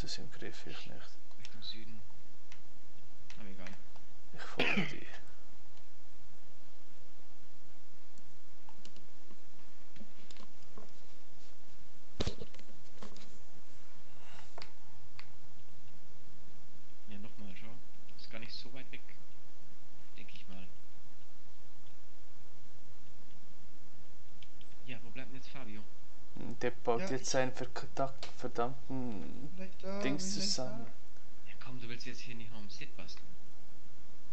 hast es im Griff, ich nicht. Richtung Süden. Aber egal. Ich folge dir. Ja, nochmal, schau. Ist gar nicht so weit weg. Denke ich mal. Ja, wo bleibt denn jetzt Fabio? Der baut Ja, jetzt seinen verdammten Nicht da, Dings bin ich zusammen. Ja komm, du willst jetzt hier nicht noch am Set basteln.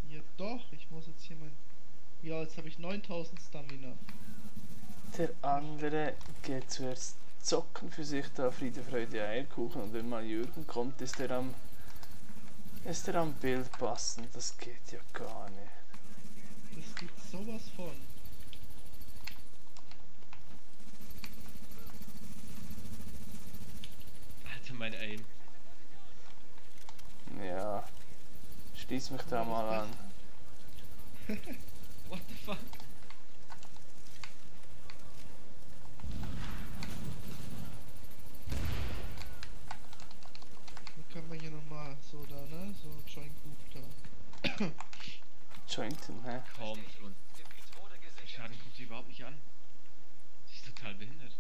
da? Ja doch, ich muss jetzt hier mein... Ja, jetzt habe ich 9000 Stamina. Der andere geht zuerst zocken für sich da Friede, Freude, Eierkuchen und wenn mal Jürgen kommt, ist er am Bild passen. Das geht ja gar nicht. Das gibt sowas von. Alter, mein Aim. Ja, schließ mich da Ja, mal das an. What the fuck? Dann kann man hier nochmal so da, ne? So Joint Group da. Jointen, hä? Kaum schon. Der Schaden kommt hier überhaupt nicht an. Sie ist total behindert.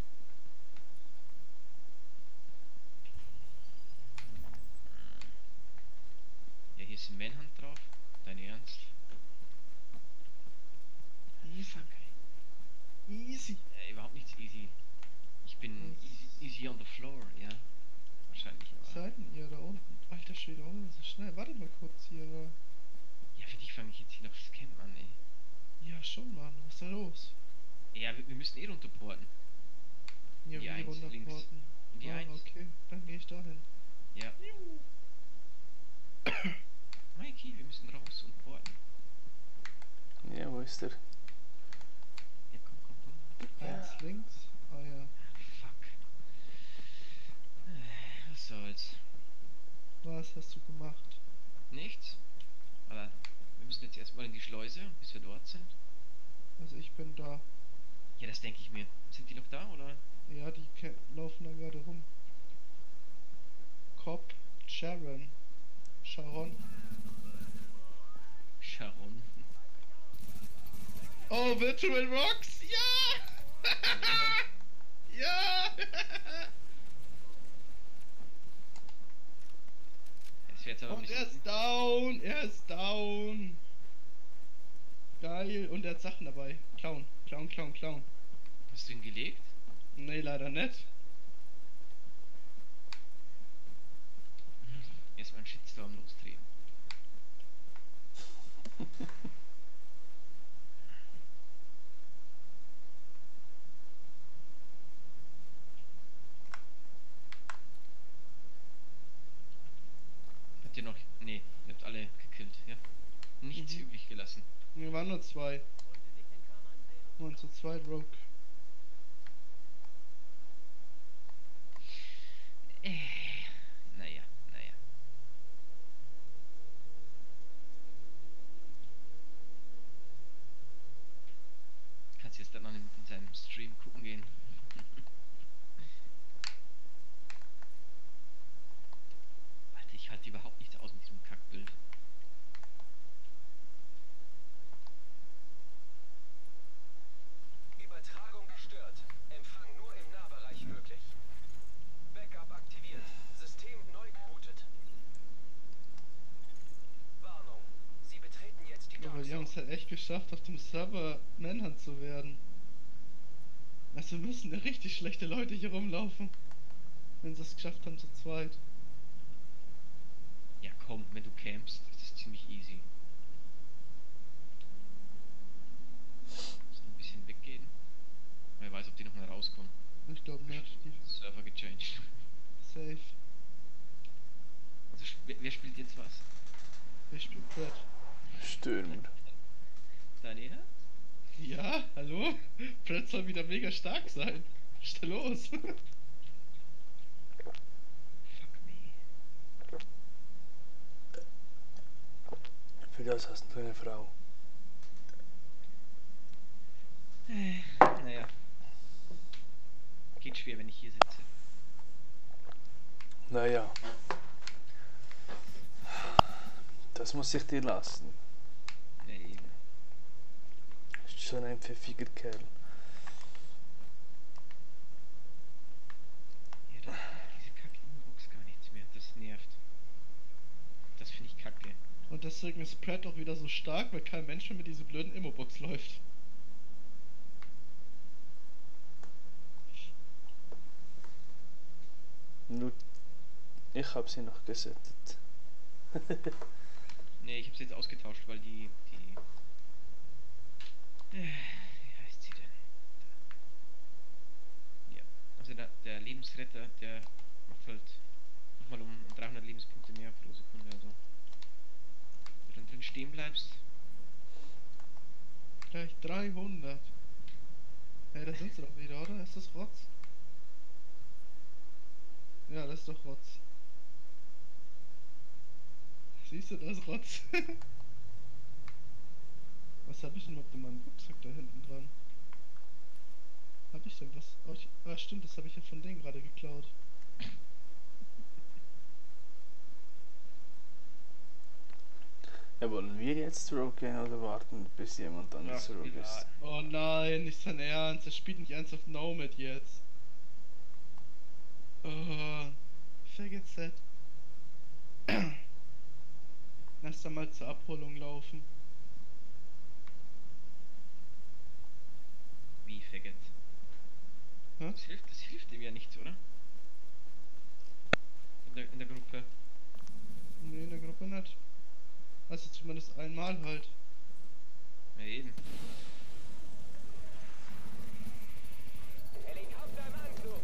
Ja, hier ist ein Manhunt drauf. Dein Ernst? Easy. Easy. Überhaupt nichts easy. Ich bin easy on the floor, ja. Wahrscheinlich, aber... Seiten ihr da unten. Alter Schwede, oh, so schnell. Warte mal kurz hier. Ja, für dich fange ich jetzt hier noch das Camp an, ey. Ja, schon, Mann. Was ist da los? Ja, wir müssen eh runterporten. Ja, Die wie Eins, links. runterporten. In die Ah, 1. okay. Dann gehe ich dahin. Ja. Mikey, wir müssen raus und porten. Ja, wo ist der? Ja, komm. Ja. Eins links. Ah ja. Fuck. Was soll's. Was hast du gemacht? Nichts. Aber wir müssen jetzt erstmal in die Schleuse, bis wir dort sind. Also ich bin da. Ja, das denke ich mir. Sind die noch da, oder? Ja, die laufen da gerade rum. Cobb, Sharon. Sharon. Oh, Virtual Rocks! Ja! Ja! Das wäre jetzt aber Und nicht... er ist down! Er ist down! Geil! Und er hat Sachen dabei. Clown. Hast du ihn gelegt? Nee, leider nicht. Erstmal einen Shitstorm lostreten. Habt ihr noch... Nee, ihr habt alle gekillt, ja? Nichts übrig gelassen. Wir waren nur zwei. Wir waren zu zweit, Rogue. Naja. Kannst jetzt dann noch in seinem Stream gucken gehen. Alter, ich halte überhaupt nichts aus mit diesem Kackbild. Übertragung gestört. Empfang nur im Nahbereich möglich. Backup aktiviert. System neu gebootet. Warnung. Sie betreten jetzt die Aber Dark die haben es Zone. halt echt geschafft, auf dem Server Manhunt zu werden. Also müssen ja richtig schlechte Leute hier rumlaufen. Wenn sie es geschafft haben zu zweit. Ja komm, wenn du campst, ist das ziemlich easy. Muss nur ein bisschen weggehen. Wer weiß, ob die noch mal rauskommen. Ich glaube nicht. Die Server gechanged. safe. Also wer spielt jetzt was? Wer spielt Brad? Stürmer. Daniela? Ja, hallo? Brad soll wieder mega stark sein. Was ist da los? Fuck me. Für das hast du eine Frau. Naja. Geht schwer, wenn ich hier sitze. Naja, Das muss ich dir lassen. Ja, eben. Ist schon ein pfiffiger Kerl. Ja, dann macht diese Kack-Inbox gar nichts mehr. Das nervt. Das finde ich kacke. Und deswegen ist Pratt auch wieder so stark, weil kein Mensch mehr mit dieser blöden Immobox läuft. Nur ich habe sie noch gesettet. Nee, ich habe sie jetzt ausgetauscht, weil wie heißt sie denn? Ja. Also der Lebensretter, der macht halt nochmal um 300 Lebenspunkte mehr pro Sekunde. Also wenn du dann drin stehen bleibst. Gleich 300. Hey, da sind sie doch wieder, oder? Ist das Rotz? Ja, das ist doch Rotz. Siehst du das, Rotz? Was habe ich denn überhaupt in meinem Rucksack da hinten dran? Habe ich denn was? Oh, stimmt, das habe ich ja von denen gerade geklaut. Ja, wollen wir jetzt zurück gehen oder warten, bis jemand anderes zurück ist? Oh nein, nicht sein Ernst. Er spielt nicht ernsthaft Nomad jetzt. Oh, Faggot Set. Lass dann mal zur Abholung laufen. Wie Faggot? Hä? Das hilft ihm ja nichts, oder? In der Gruppe. Nee, in der Gruppe nicht. Also zumindest einmal halt. Ja, eben. Helikopter im Anflug.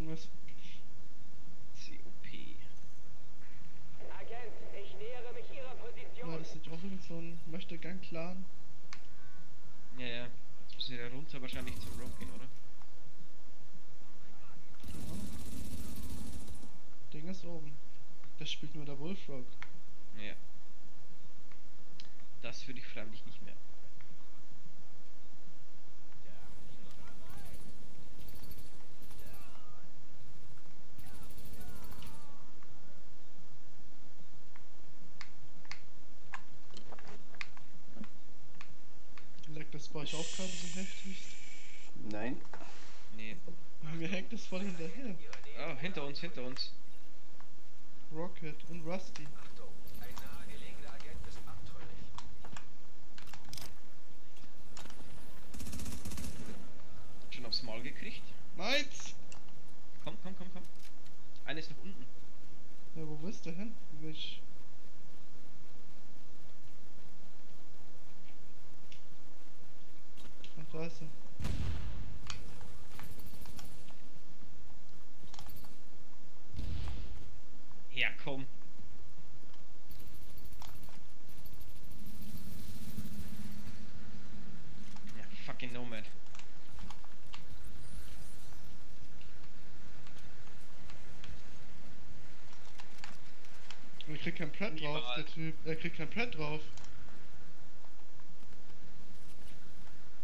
Was? COP. Agent, ich nähere mich Ihrer Position. Na, das ist auch irgend so ein Möchtegern-Clan. Ja, ja. Jetzt müssen wir ja runter wahrscheinlich zum Rogue gehen, oder? Ja. Ding ist oben. Das spielt nur der Bullfrog. Ja. Das würde ich freiwillig nicht mehr. Leckt das bei euch auch gerade so heftig? Nein. Nee. Mir hängt das voll hinterher. Ah, hinter uns, hinter uns. Rocket und Rusty. Achtung, ein nahegelegener Agent ist abtrünnig. Schon aufs Maul gekriegt. Meins! Komm. Einer ist noch unten. Ja, wo bist du hin? Wisch. Ach, da ist er. Ja, komm. Ja, fucking Nomad. Er kriegt kein Pratt drauf, der Typ. Er kriegt kein Pratt drauf.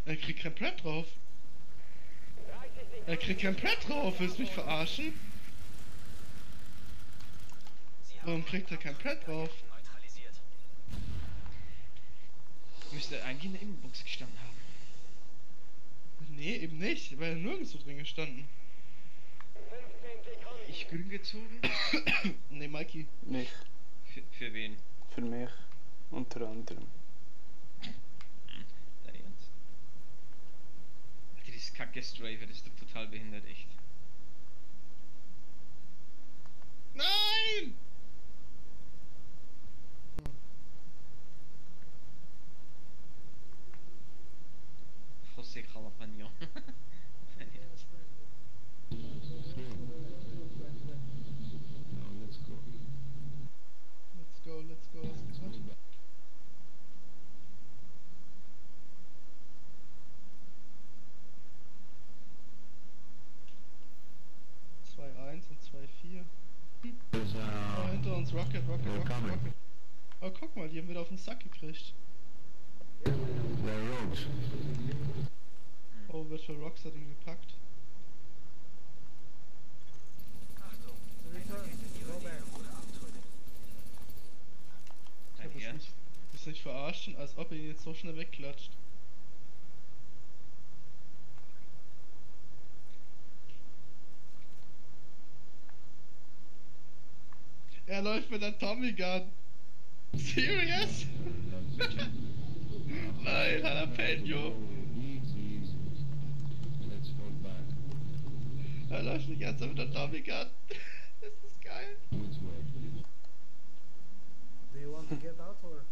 Er kriegt kein Pratt drauf. 30 Sekunden. Er kriegt kein Pratt drauf. Willst du mich verarschen? Sie haben Warum kriegt er kein Pratt drauf? neutralisiert. Müsste eigentlich in der Inbox gestanden haben. Nee, eben nicht, weil er nirgendwo drin gestanden. 15 Sekunden. Ich grün gezogen? Nee, Mikey. Mich. Für wen? Für mich. Unter anderem. Dein Ernst? Alter, dieses kacke Strafer, das ist doch total behindert, echt. Nein! José Jalapagno. Dein Ernst? Let's go, was gesagt? uns, Rocket. Oh, guck mal, die haben wieder auf den Sack gekriegt. Oh, wird für Rockstar den gepackt. Achtung, Ja, Dein Ernst? bist nicht verarschen, als ob er ihn jetzt so schnell wegklatscht. Er läuft mit der Tommy Gun. Serious? Nein, Jalapeno. Er läuft die ganze Zeit mit der Tommy Gun. Das ist geil. Do you want to get out or?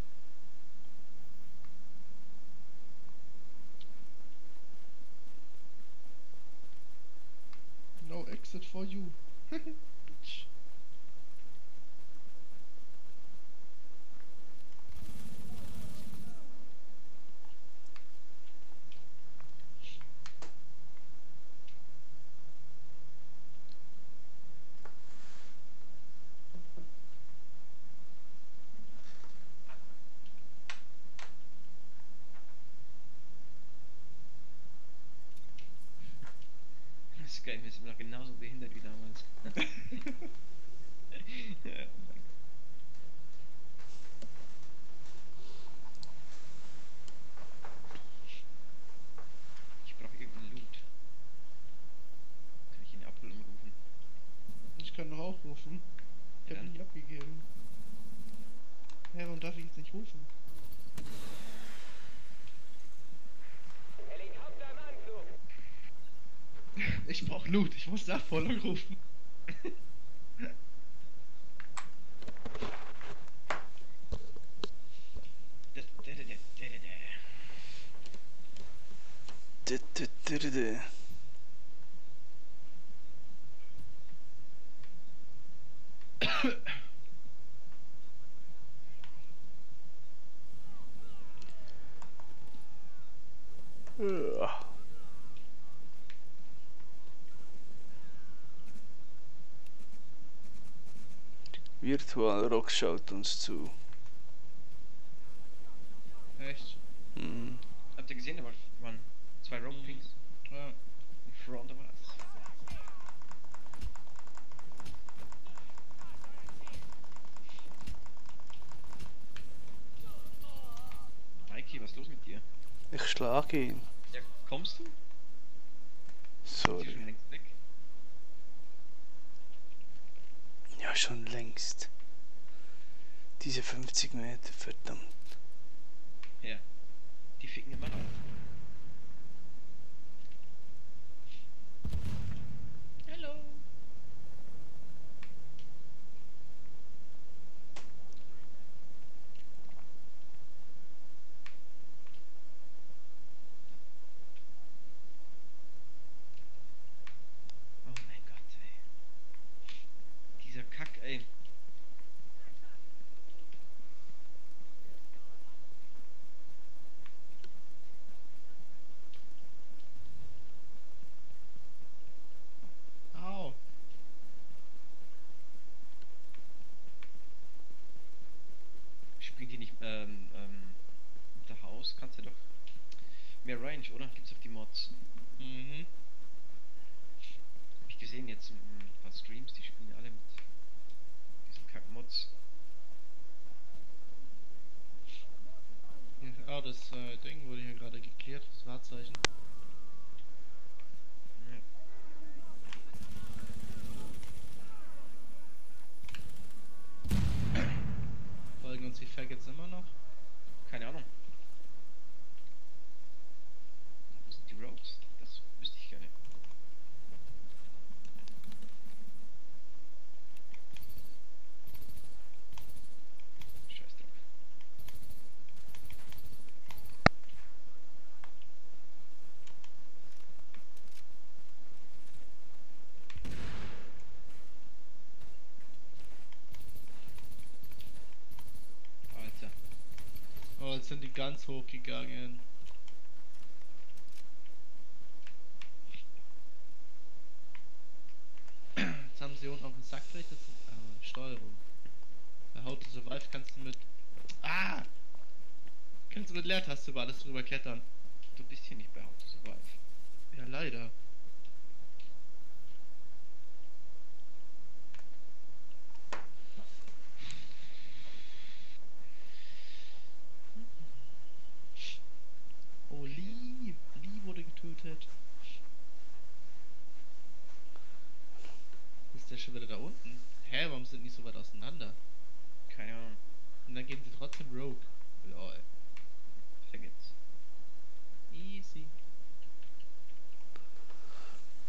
No exit for you. Das ist geil, wir sind noch genauso behindert wie damals. Ja, oh mein Gott. Ich brauche irgendeinen Loot. Kann ich ihn abholen und rufen? Ich kann noch aufrufen. Ich hab Ja. ihn nicht abgegeben. Hä, warum darf ich jetzt nicht rufen? Helikopter im Anflug. Ich brauch Loot, ich muss Nachfolger rufen. Virtual Rock schaut uns zu. Echt? Mhm. Habt ihr gesehen, da waren zwei Rogue Pings Ja. in front of us. Mikey, was ist los mit dir? Ich schlage ihn. Ja, kommst du? Bist du schon Sorry. längst weg? Ja, schon längst. Diese 50 Meter, verdammt. Ja. Die ficken immer noch. Hallo. Oh mein Gott, ey. Dieser Kack, ey. Au. Spielen die nicht, unter Haus kannst du doch mehr Range, oder? Gibt's auf die Mods. Mhm. Hab ich gesehen jetzt ein paar Streams, die spielen alle mit diesen Kack-Mods. Ah, das Ding wurde hier gerade geklärt, das Wahrzeichen. Ja. Folgen uns die Faggots immer noch? Keine Ahnung. Wo sind die Rogues? Das wüsste ich gerne. Scheiß drauf. Alter. Oh, jetzt sind die ganz hoch gegangen. Jetzt haben sie unten auf den Sack gekriegt, jetzt Steuerung. Bei How to Survive kannst du mit... Ah! Kannst du mit Leertaste über alles drüber klettern. Du bist hier nicht bei How to Survive. Ja, leider. Oh, Lee! Lee wurde getötet. Ist der schon wieder da unten? Hä, warum sind die so weit auseinander? Keine Ahnung. Und dann gehen sie trotzdem Rogue. Lol. Vergiss. Easy.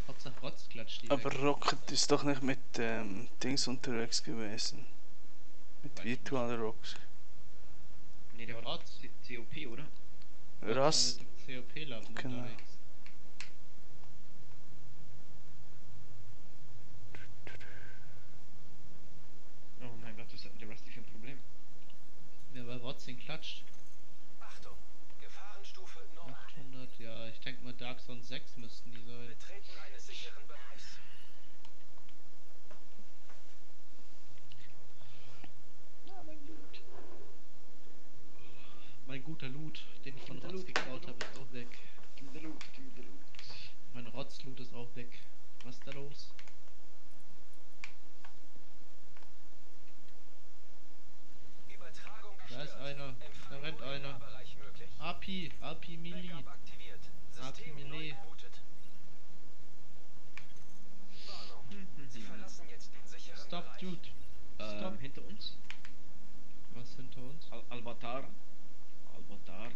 Hauptsache Rotz klatscht die Aber weg. Rocket ist doch nicht mit Dings unterwegs gewesen. Mit Weiß ich Virtual Rocks. Nee, der war Rotz. COP, oder? Rast. Mit dem COP-Laden Genau. unterwegs. Oh mein Gott, was hat denn der Rusty für ein Problem? Ja, weil Rotz ihn klatscht. Achtung, Gefahrenstufe normal. 800, ja, ich denke mal Dark Zone 6 müssten die sein. Betreten eines sicheren Bereichs. Ah, mein Loot. Mein guter Loot, den ich von Guter Rotz Loot, geklaut guter habe, ist auch weg. Gib mir Loot, gib mir Loot. Mein Rotz-Loot ist auch weg. Was ist da los? Übertragung Da ist gestört. einer. Empfang Da rennt nur im einer. Nahbereich möglich. AP Melee. Backup aktiviert. AP System neu Melee. gebootet. Warnung. Sie verlassen jetzt den sicheren Stop, Bereich. dude. Stop. Hinter uns? Was hinter uns? Albatar. Albatar.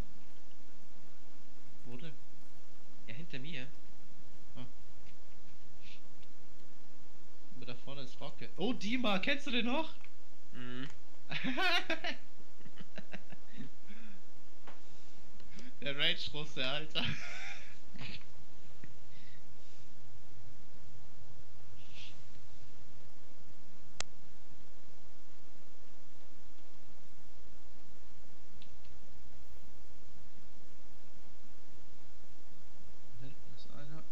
Wo denn? Ja, hinter mir. Aber da vorne ist Rocket. Oh, Dima, kennst du den noch? Mhm. Der Rage-Russe, Alter. Hinten ist einer.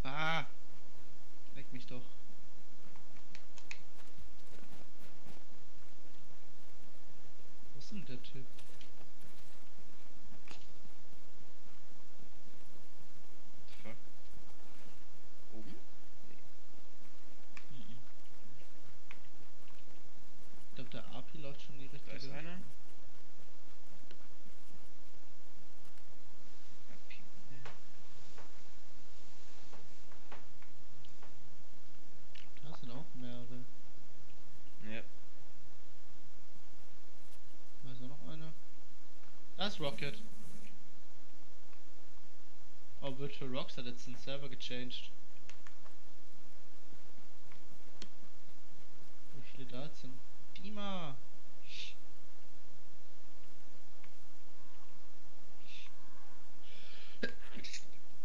Ah! Leck mich doch. Wo ist denn der Typ? Fuck. Oben? Ich glaube, der AP läuft schon in die Da richtige ist Richtung. einer. Da sind auch mehrere. Ja. Da ist auch noch einer. Da ist Rocket. Oh, Virtual Rocks hat jetzt den Server gechanged. Wie viele da jetzt sind? Dima!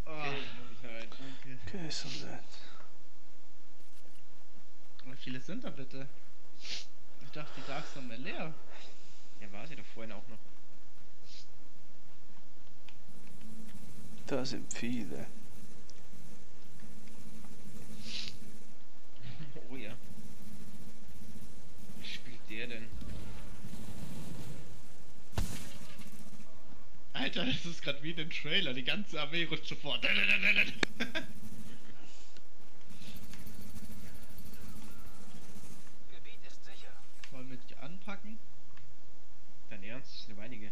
Okay, Gesundheit. Danke. Gesundheit. Wie viele sind da bitte? Ich dachte, die Darks sind mehr leer. Ja, war sie doch vorhin auch noch. Da sind viele. Oh ja. Was spielt der denn? Alter, das ist gerade wie in dem Trailer. Die ganze Armee rutscht sofort. Gebiet ist sicher. Wollen wir die anpacken? Dein Ernst? Das sind aber einige.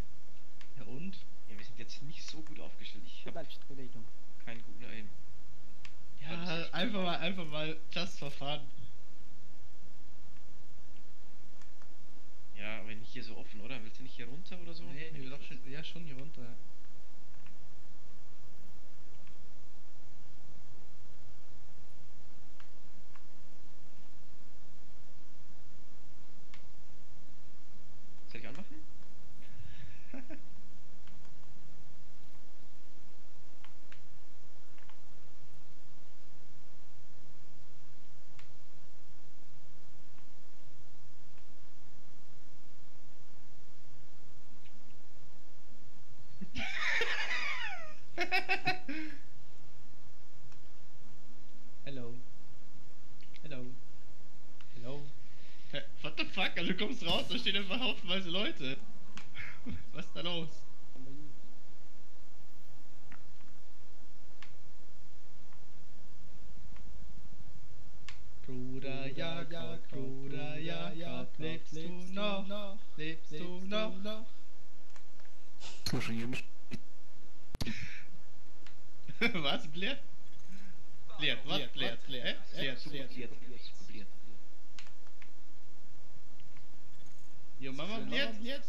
Ja und? Ja, wir sind jetzt nicht so gut aufgestellt. Ich habe keinen guten Aim. Ja, das ist einfach mal just for fun. Ja, aber nicht hier so offen, oder? Willst du nicht hier runter oder so? Nee, hier doch schon, ja, schon hier runter. Ja. Soll ich anmachen? Chaka, du kommst raus, da stehen einfach haufenweise Leute. Was ist da los? Bruder Jakob, lebst du noch? Lebst du noch? Слушай, не умеешь... Was, Blät? Blät, was? Blät. Jo, Mama Blät?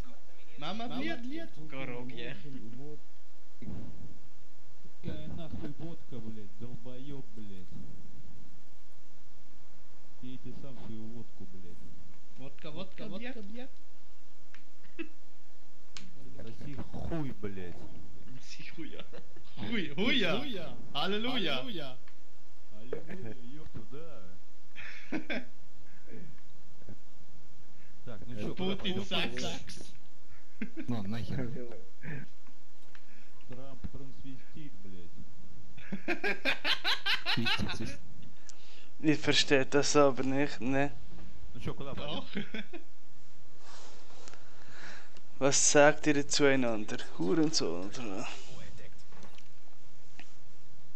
Mama Blät? Коробье. Какая нахуй водка, блядь, долбоёб, блядь. Пейте сам свою водку, блядь. Wodka, Blät? Проси хуй, блядь. Сихуя. Huja! Halleluja! Аллилуйя, ёпту, да. Так, ну чё, куда Putin пойдём? Sachs! Ну, нахер. Трамп трансвестит, блядь. Пиздец. Ich verstehe das aber nicht, ne? Ну чё, куда пойдём? Doch! Was sagt ihr zueinander? Hurensohn oder?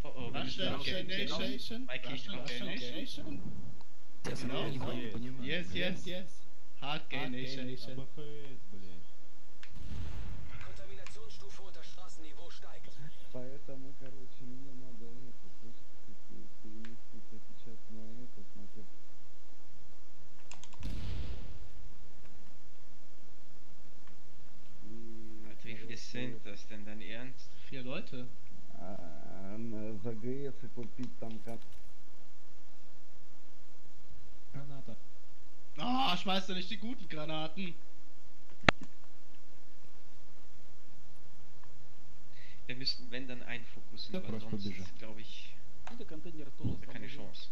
Oh oh, bin ich da? Russian Okay, Nation? Mikey, ich bin Russian okay. Nation? Сейчас Genau. я не понимаю. Yes. Hard Gay Nation. АБХС, блядь. Kontaminationsstufe unter Straßenniveau steigt. Поэтому, короче, мне надо это, слушайте, перенести это сейчас на этот, на Alter, wie viele sind das denn dein Ernst? 4 Leute. загреться, купить там как. Граната. Ah, schmeißt du nicht die guten Granaten? Wir müssten, wenn dann, einen Fokus Ja, über, просто sonst побежи. glaube ich, keine Chance.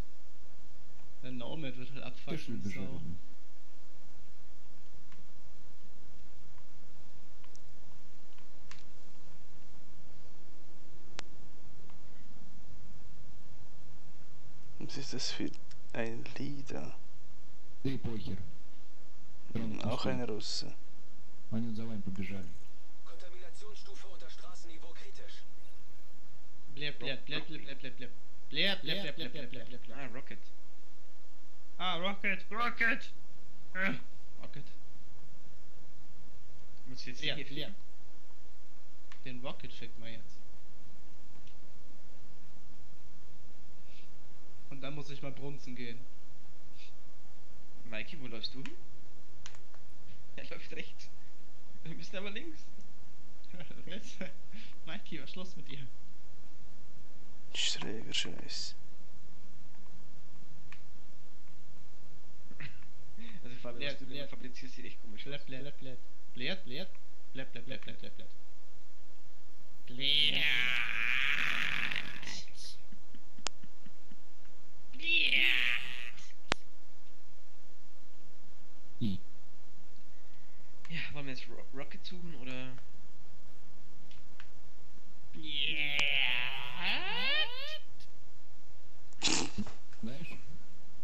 Der Nomad wird halt Пошли, abfucken. бежали. So. Was ist das für ein Lieder? Да и похер. Auch ein Russe. Они за вами побежали. Kontaminationsstufe unter Straßenniveau kritisch. Bleb. Ah, Rocket. Ah, Rocket! Rocket! Muss jetzt hier Bleb. fliegen? Den Rocket schickt man jetzt. Und dann muss ich mal brunzen gehen. Mikey, wo läufst du hin? Er läuft rechts. Wir müssen aber links. Mikey, was ist los mit dir? Schräger Scheiß. Also Fabian, was du Blät. fabrizierst, sieht echt komisch aus. Bleb. И. Ja, wollen wir jetzt Rocket suchen oder... Знаешь?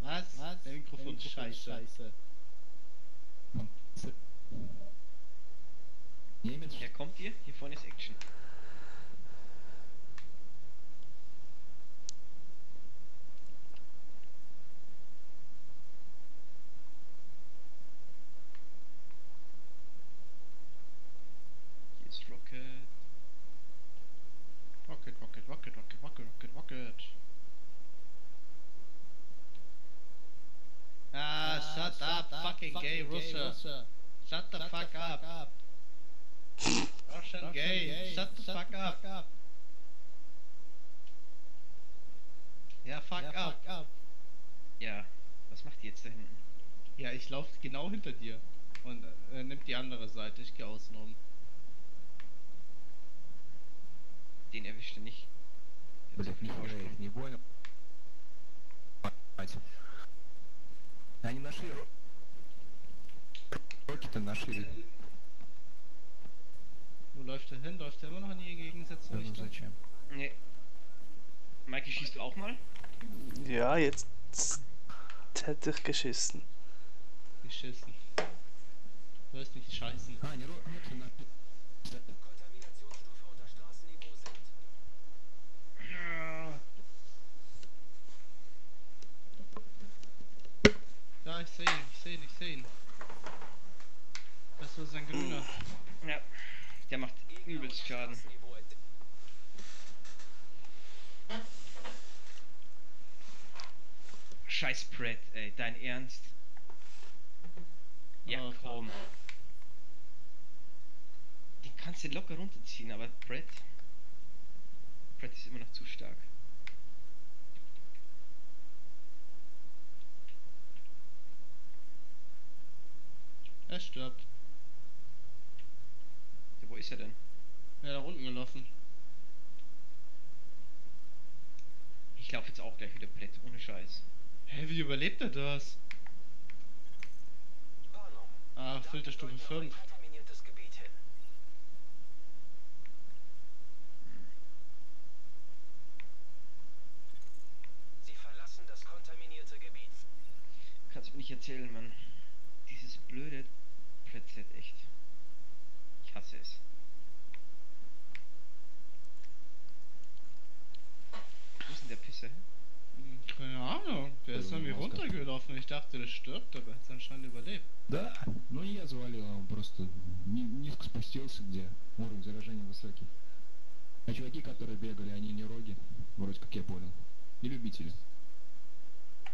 Was? Der Mikrofon ist scheiße. Немец? Ja, kommt ihr? Hier vorne ist Action. Hier ist Rocket. Rocket. Ah, shut up, fucking gay Russia. Shut the fuck up. Russian gay, shut the fuck up. Ja, fuck up. Ja, was macht die jetzt da hinten? Ja, ich laufe genau hinter dir. Und nimmt die andere Seite, ich gehe außen rum. Den erwischt er nicht. Der hat so Блять, viel нихуя Vorsprung. их не понял. Мать. Они нашли Рокеты нашли. Wo läuft der hin? Läuft der immer noch in die Да ну Gegensätze-Richtung? зачем? Nee. Mikey, schießt du auch mal? Ja, jetzt hätte ich geschissen. Geschissen. hörst nicht scheißen. А, не ротный на... Kontaminationsstufe unter Straßenniveau sinkt. Ja, ich sehe ihn. Das ist ein grüner. Ja, der macht übelst Schaden. Straßenniveau entdeckt. Scheiß Brett, ey, dein Ernst? Ja, Oh, komm. Die kannst du locker runterziehen, aber Brett ist immer noch zu stark. Er stirbt. Ja, wo ist er denn? Ja, da unten gelaufen. Ich laufe jetzt auch gleich wieder Brett, ohne Scheiß. Hä, wie überlebt er das? Warnung. Ah, Filterstufe Daten deuten 5. auf ein kontaminiertes Gebiet hin. Sie verlassen das kontaminierte Gebiet. Kannst mir nicht erzählen, Mann. Dieses blöde Brett-Set, echt. Ich hasse es. Wo ist denn der Pisser? Keine Ahnung, der ist an mir runtergelaufen. Ich dachte, der stirbt, aber er hat anscheinend überlebt. Да, ну и я завалил, а он просто низко спустился, где уровень заражения высокий. А чуваки, которые бегали, они не роги, вроде как я понял. И любители.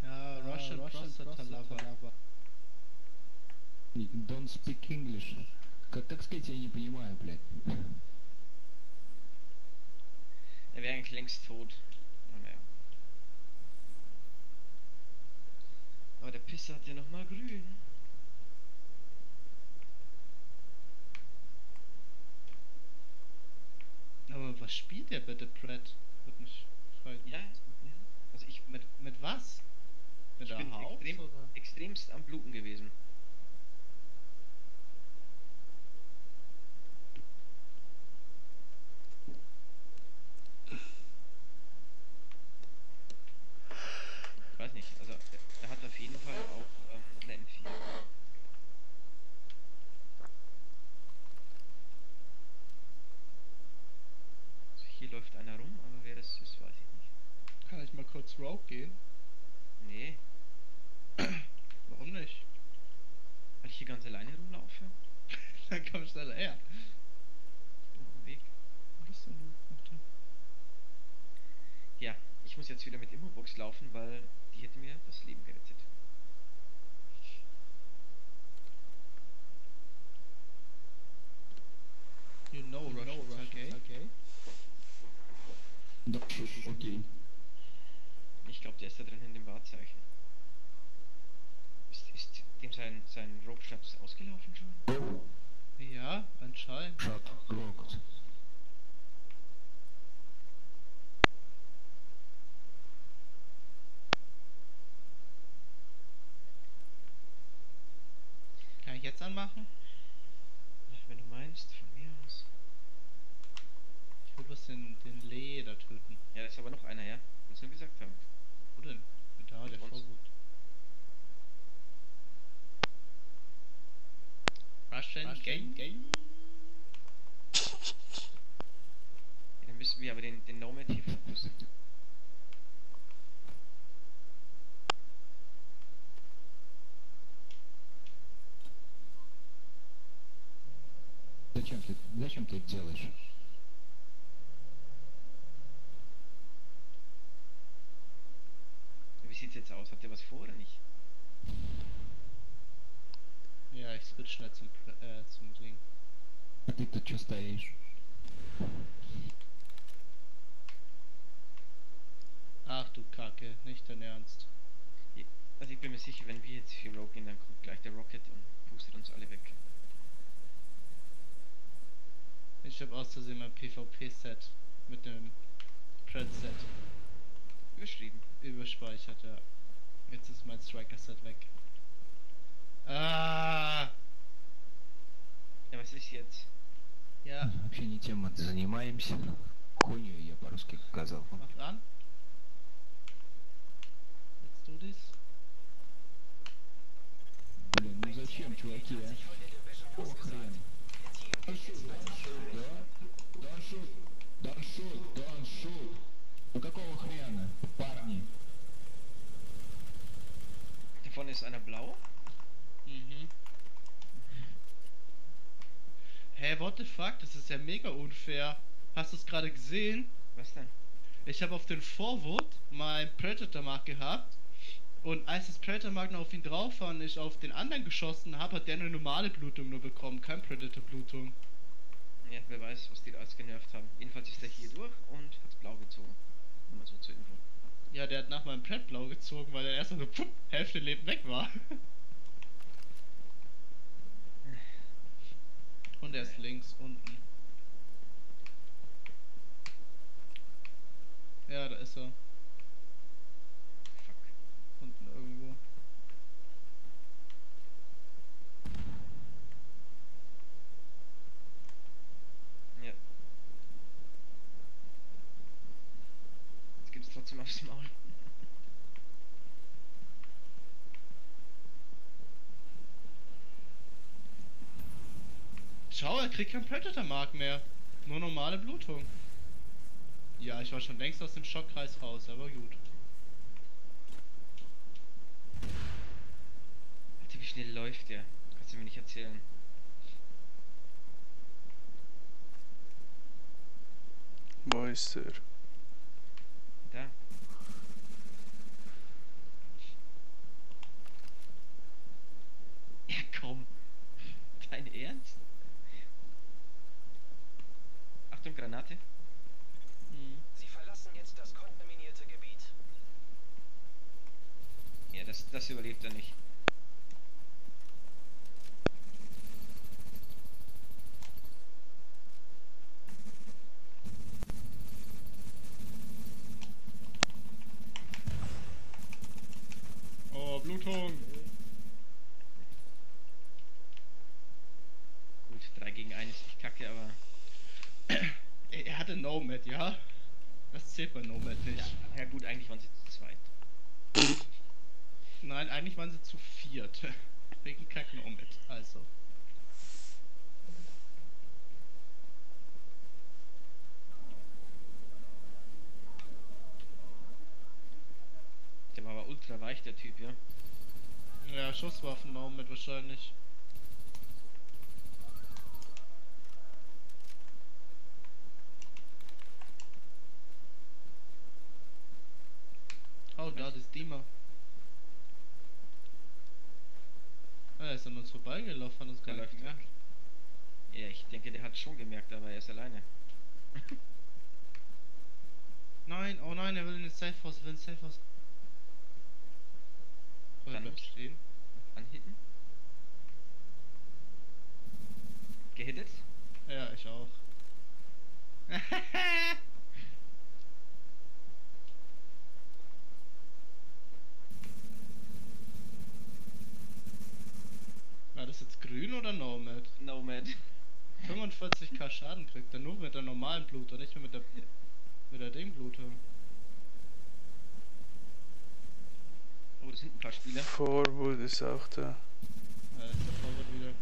Ja, Russian Prostata Lover. И Don't speak English. Как сказать, я не понимаю, блядь. Er wäre eigentlich längst tot. Oh, naja. Aber der Pisser hat ja nochmal grün. Aber was spielt der bitte, Brett? Wird mich fragen. Ja, also ich Mit was? Mit Ich der bin Haus oder? extremst am Bluten gewesen. Ich weiß nicht, also er hat auf jeden Fall auch eine M4. Also hier läuft einer rum, aber wer das ist, weiß ich nicht. Kann ich mal kurz Rogue gehen? Nee, Warum nicht? weil ich hier ganz alleine rumlaufe. Dann komm schneller her. Ich bin auf dem Weg. Wo ist denn du? Ja, ich muss jetzt wieder mit Immobox laufen, weil die hätte mir das Leben gerettet. You know Russian, okay? Да, окей. Ich glaube, der ist da drin in dem Wahrzeichen. Ist dem sein Rope-Status ausgelaufen schon? Ja, anscheinend. Шаг, рокот. Kann ich jetzt anmachen? Wenn du meinst, von mir aus. Ich will bloß den Leder töten. Ja, da ist aber noch einer, ja? Willst du nur gesagt haben? Wo denn? Da, Mit der uns. Vorwut. Russian Game. Ja, dann müssen wir aber den Nomad hier fokussen. Зачем ты это делаешь? Wie sieht's jetzt aus? Habt ihr was vor oder nicht? Ja, ich switch schnell zum Ding. А ты тут что стоишь? Ach du Kacke, nicht dein Ernst. Also ich bin mir sicher, wenn wir jetzt hier Rogue gehen, dann kommt gleich der Rocket und pustet uns alle weg. Ich habe aus Versehen mein PvP-Set mit dem Pred-Set Überschrieben. überspeichert, ja. Jetzt ist mein Striker-Set weg. Ah! Ja, was ist jetzt? Ja, Вообще не тем мы занимаемся. Хуйню я по-русски сказал. macht an. Let's do this. Блин, ну зачем, чуваки, а? какого хрена? Don't shoot, don't shoot, don't shoot. Ну какого хрена, парни? Davon ist einer blau. Mhm. Hä, what the fuck? Das ist ja mega unfair. Hast du es gerade gesehen? Was denn? Ich habe auf den Forward mein Predator-Mark gehabt. Und als das Predator-Mark noch auf ihn drauf war und ich auf den anderen geschossen habe, hat der eine normale Blutung nur bekommen, kein Predator-Blutung. Ja, wer weiß, was die da alles genervt haben. Jedenfalls ist der hier durch und hat's blau gezogen. Nur mal so zur Info. Ja, der hat nach meinem Pred blau gezogen, weil er erst so pfupp, Hälfte Leben weg war. Und er ist links unten. Ja, da ist er. Fuck. Unten irgendwo. Ja. Jetzt gibt's trotzdem aufs Maul. Schau, er kriegt kein Predator-Mark mehr. Nur normale Blutung. Ja, ich war schon längst aus dem Schockkreis raus, aber gut. Alter, wie schnell läuft der? Kannst du mir nicht erzählen. Wo ist er? Da. Ja, komm. Dein Ernst? Achtung, Granate. Sie verlassen jetzt das kontaminierte Gebiet. Ja, das überlebt er nicht. Oh, Blutung. Gut, 3 gegen 1 ist nicht kacke, aber... Er hatte Nomad, ja? Das zählt bei Nomad nicht. Ja gut, eigentlich waren sie zu zweit. Nein, eigentlich waren sie zu viert. Wegen Kack Nomad, also. Der war aber ultra weich, der Typ, ja. Ja, Schusswaffen Nomad wahrscheinlich. Oh, da ist Dima. Ah, er ist an uns vorbeigelaufen, hat uns gar Der nicht läuft weg. gemerkt. Ja, ich denke, der hat schon gemerkt, aber er ist alleine. Nein, oh nein, er will in den Safe House, er will in den Safe House. Oh, er Dann bleibt stehen. Anhitten. Gehittet. Ja, ich auch. War das jetzt grün oder Nomad? Nomad. 45k Schaden kriegt er nur mit der normalen Blutung, nicht mehr mit der Ding-Blutung. Oh, das sind ein paar Spieler. Forward ist auch da. Ja, ist der Forward wieder.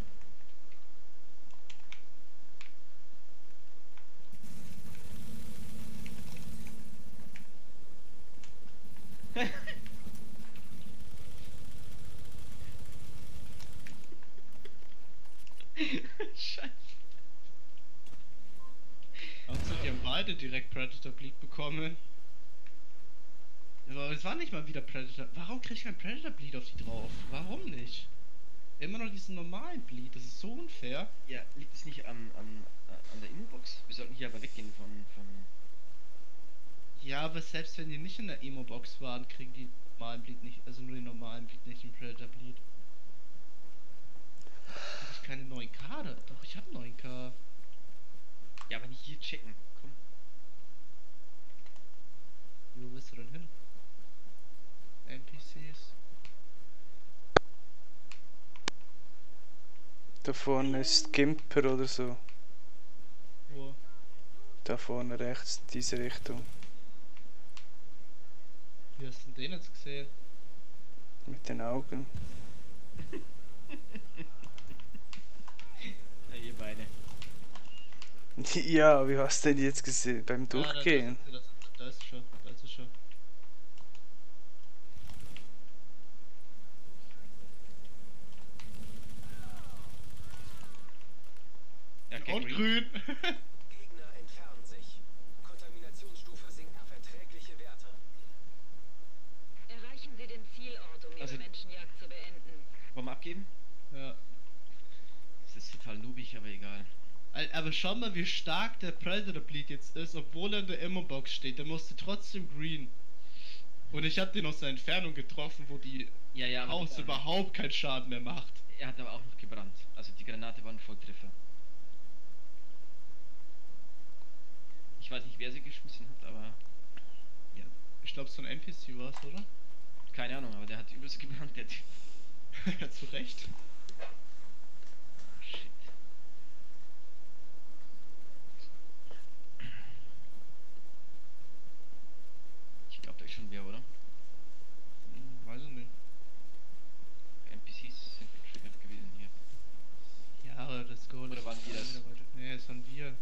Scheiße. Also, die haben beide direkt Predator Bleed bekommen. Aber es war nicht mal wieder Predator. Warum krieg ich kein Predator Bleed auf die drauf? Warum nicht? Immer noch diesen normalen Bleed, das ist so unfair. Ja, liegt es nicht an der Immobox? Wir sollten hier aber weggehen von... Ja, aber selbst wenn die nicht in der Emo-Box waren, kriegen die normalen Bleed nicht, also nur den normalen Bleed, nicht den Predator Bleed. Hab ich keine 9k da? Doch, ich hab 9k. Ja, aber nicht hier checken. Komm. Wo willst du denn hin? NPCs. Da vorne ist Gimper oder so. Wo? Da vorne rechts, in diese Richtung. Wie hast du den jetzt gesehen? Mit den Augen. Ja, ihr beide. Ja, wie hast du denn jetzt gesehen beim Durchgehen? Da ist es schon, da ist es schon. Ja, okay, Und grün! Gegner entfernen sich. Kontaminationsstufe sinkt auf erträgliche Werte. Erreichen Sie den Zielort, um Ihre Also- Menschenjagd zu beenden. Wollen wir abgeben? Ja. Das ist total noobig, aber egal. Aber schau mal, wie stark der Predator Bleed jetzt ist, obwohl er in der Immo-Box steht. Der musste trotzdem green. Und ich hab den aus der Entfernung getroffen, wo die Ja, ja, aber Haus überhaupt keinen Schaden mehr macht. er hat aber auch noch gebrannt. Also die Granate war ein Volltreffer. Ich weiß nicht, wer sie geschmissen hat, aber Ja. Ich glaube, so ein NPC war es, oder? keine Ahnung, aber der hat übelst gebrannt, der Typ. Ja, zu Recht. Shit. Ich glaube, da ist schon wer, oder? Weiß ich nicht. NPCs sind getriggert gewesen hier. Ja, aber das Goal Oder waren die das? Nee, es waren wir.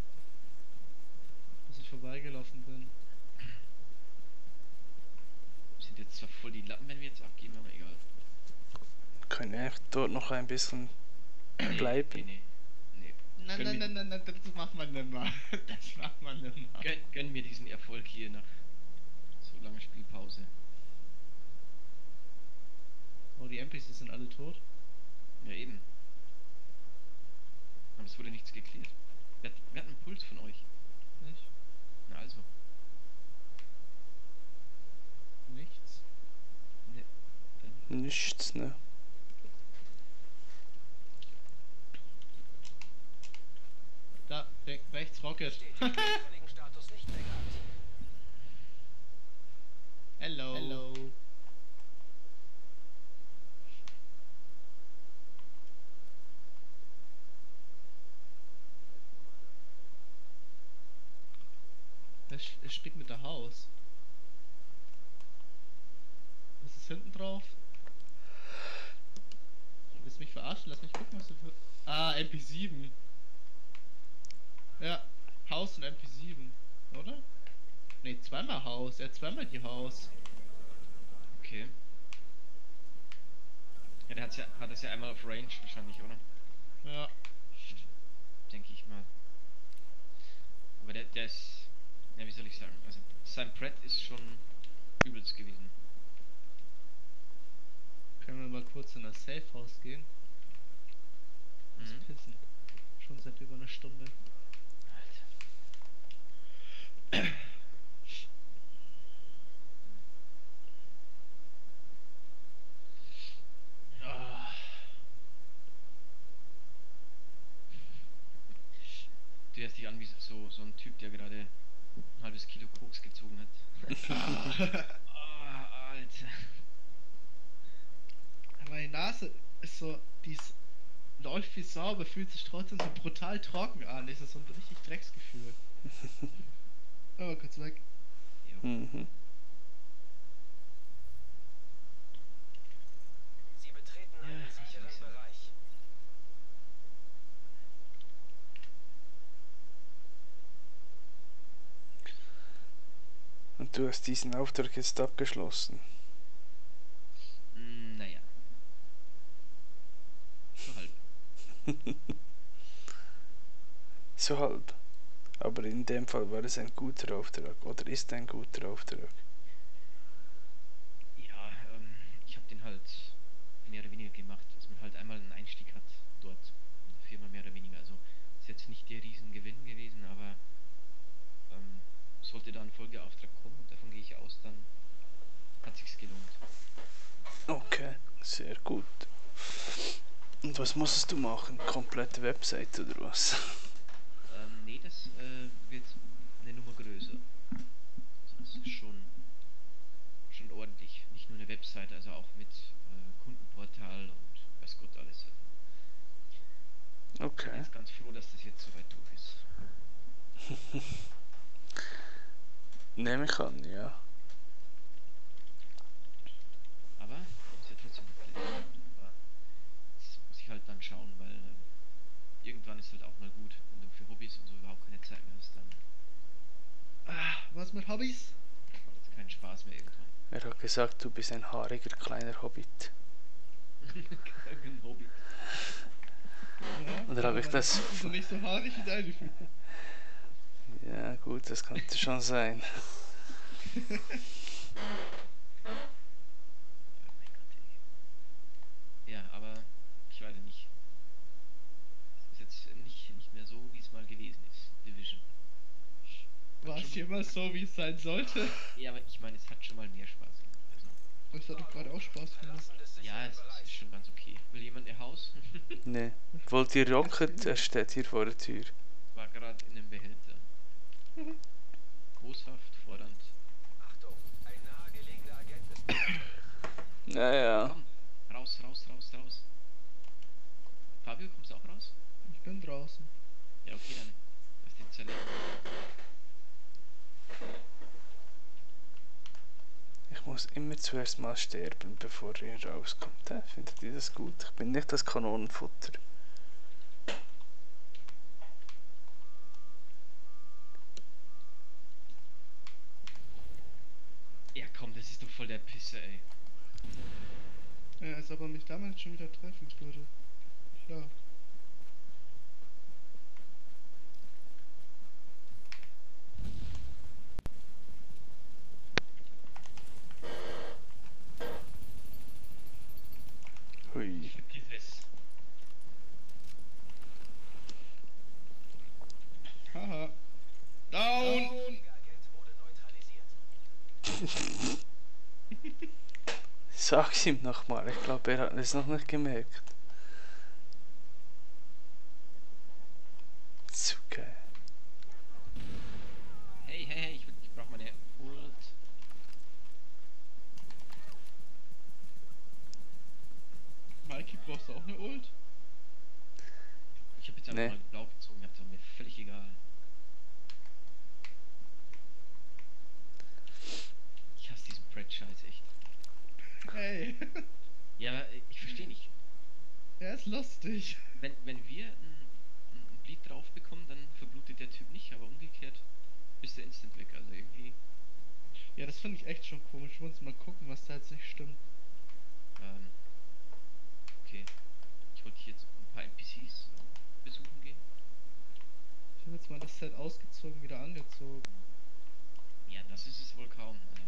Dass ich vorbeigelaufen bin. Sind jetzt zwar voll die Lappen, wenn wir jetzt abgeben, aber egal. Können wir dort noch ein bisschen bleiben? Nee. Nein, Können nein, wir- nein, nein, nein, das macht man nimmer. Das macht man nimmer. Gönn mir diesen Erfolg hier nach so langer Spielpause. Oh, die NPCs sind alle tot. Ja, eben. Aber es wurde nichts geklärt. Wer hat einen Puls von euch? Nicht? Na also. Nichts. Ne, dann Nichts, ne? Da, rechts Rocket. Steht den zufälligen Status nicht bekannt. Hello. Hello. Es spielt mit der Haus. Was ist hinten drauf? Du willst mich verarschen? Lass mich gucken, was du für... Ah, MP7. Ja, Haus und MP7, oder? Ne, zweimal Haus. Er hat zweimal die Haus. okay. Ja, der hat das ja einmal auf Range wahrscheinlich, oder? Ja. Denke ich mal. Aber der ist. Ja, wie soll ich sagen? Also, sein Pred ist schon übelst gewesen. Können wir mal kurz in das Safe House gehen? Muss Mhm. pissen. Schon seit über einer Stunde. Alter. Ah. Du hörst dich an wie so ein Typ, der gerade ein halbes Kilo Koks gezogen hat. Ah, Alter. Meine Nase ist so, läuft wie sauber, fühlt sich trotzdem so brutal trocken an. Das ist so ein richtig Drecksgefühl. Oh, kurz weg. Mhm. Sie betreten einen Ja, sicheren sicher. Bereich. Und du hast diesen Auftrag jetzt abgeschlossen. Naja. So halb. So halb. Aber in dem Fall war es ein guter Auftrag. Oder ist ein guter Auftrag. Ja, ich habe den halt mehr oder weniger gemacht, dass man halt einmal einen Einstieg hat dort in der Firma mehr oder weniger. Also ist jetzt nicht der Riesengewinn gewesen, aber sollte da ein Folgeauftrag kommen und davon gehe ich aus, dann hat sich's gelohnt. Okay, sehr gut. Und was musstest du machen? Komplette Website oder was? Nee, das wird eine Nummer größer. Also das ist schon ordentlich. Nicht nur eine Website, also auch mit Kundenportal und weiß Gott alles. Ich bin Okay. jetzt ganz froh, dass das jetzt soweit durch ist. Nehme ich an, ja. Aber ist ja trotzdem noch viel. Aber das muss ich halt dann schauen, weil irgendwann ist halt Hobbys? Macht keinen Spaß mehr irgendwann. Er hat gesagt, du bist ein haariger kleiner Hobbit. Ein Hobby. Ja, Oder habe ich aber das- die Füße sind nicht so haarig wie deine Füße. Ja gut, das könnte schon sein. Oh mein Gott, ey. Ja, aber ich weiß nicht. Es ist jetzt nicht mehr so, wie es mal gewesen ist. Division. War es jemals so, wie es sein sollte? Ja, aber ich meine, es hat schon mal mehr Spaß gemacht. Also, Das hat doch gerade auch Spaß gemacht. ja, es ist schon ganz okay. Will jemand ihr Haus? Ne. Wollt ihr Rocket? Er steht hier vor der Tür. War gerade in einem Behälter. Großhaft, fordernd. Achtung, ein nahegelegener Agent ist Naja. Komm, raus. Fabio, kommst du auch raus? Ich bin draußen. Ja, okay, dann. Lass den zerlegen. Ich muss immer zuerst mal sterben, bevor ihr rauskommt. Findet ihr das gut? Ich bin nicht das Kanonenfutter. Ja, komm, das ist doch voll der Pisser, ey. Ja, als ob er mich damals schon wieder treffen würde. Klar. Hui. Dieses. Haha. Down! Agent wurde neutralisiert. Sag's ihm nochmal, ich glaube, er hat es noch nicht gemerkt. Zu geil. Hey, ich brauch meine Ult. Mikey, brauchst du auch eine Ult? Ich hab jetzt einfach Nee. mal blau gezogen, das war mir völlig egal. Ich hasse diesen Brett-Scheiß echt. Hey, Ja, aber ich verstehe nicht. er ist lustig. Wenn wir ein Bleed drauf bekommen, dann verblutet der Typ nicht, aber umgekehrt ist der instant weg. Also irgendwie, Ja, das finde ich echt schon komisch. Ich muss mal gucken, was da jetzt nicht stimmt. okay. Ich wollte hier jetzt ein paar NPCs besuchen gehen. Ich habe jetzt mal das Set ausgezogen, wieder angezogen. Ja, das ist es wohl kaum. Also,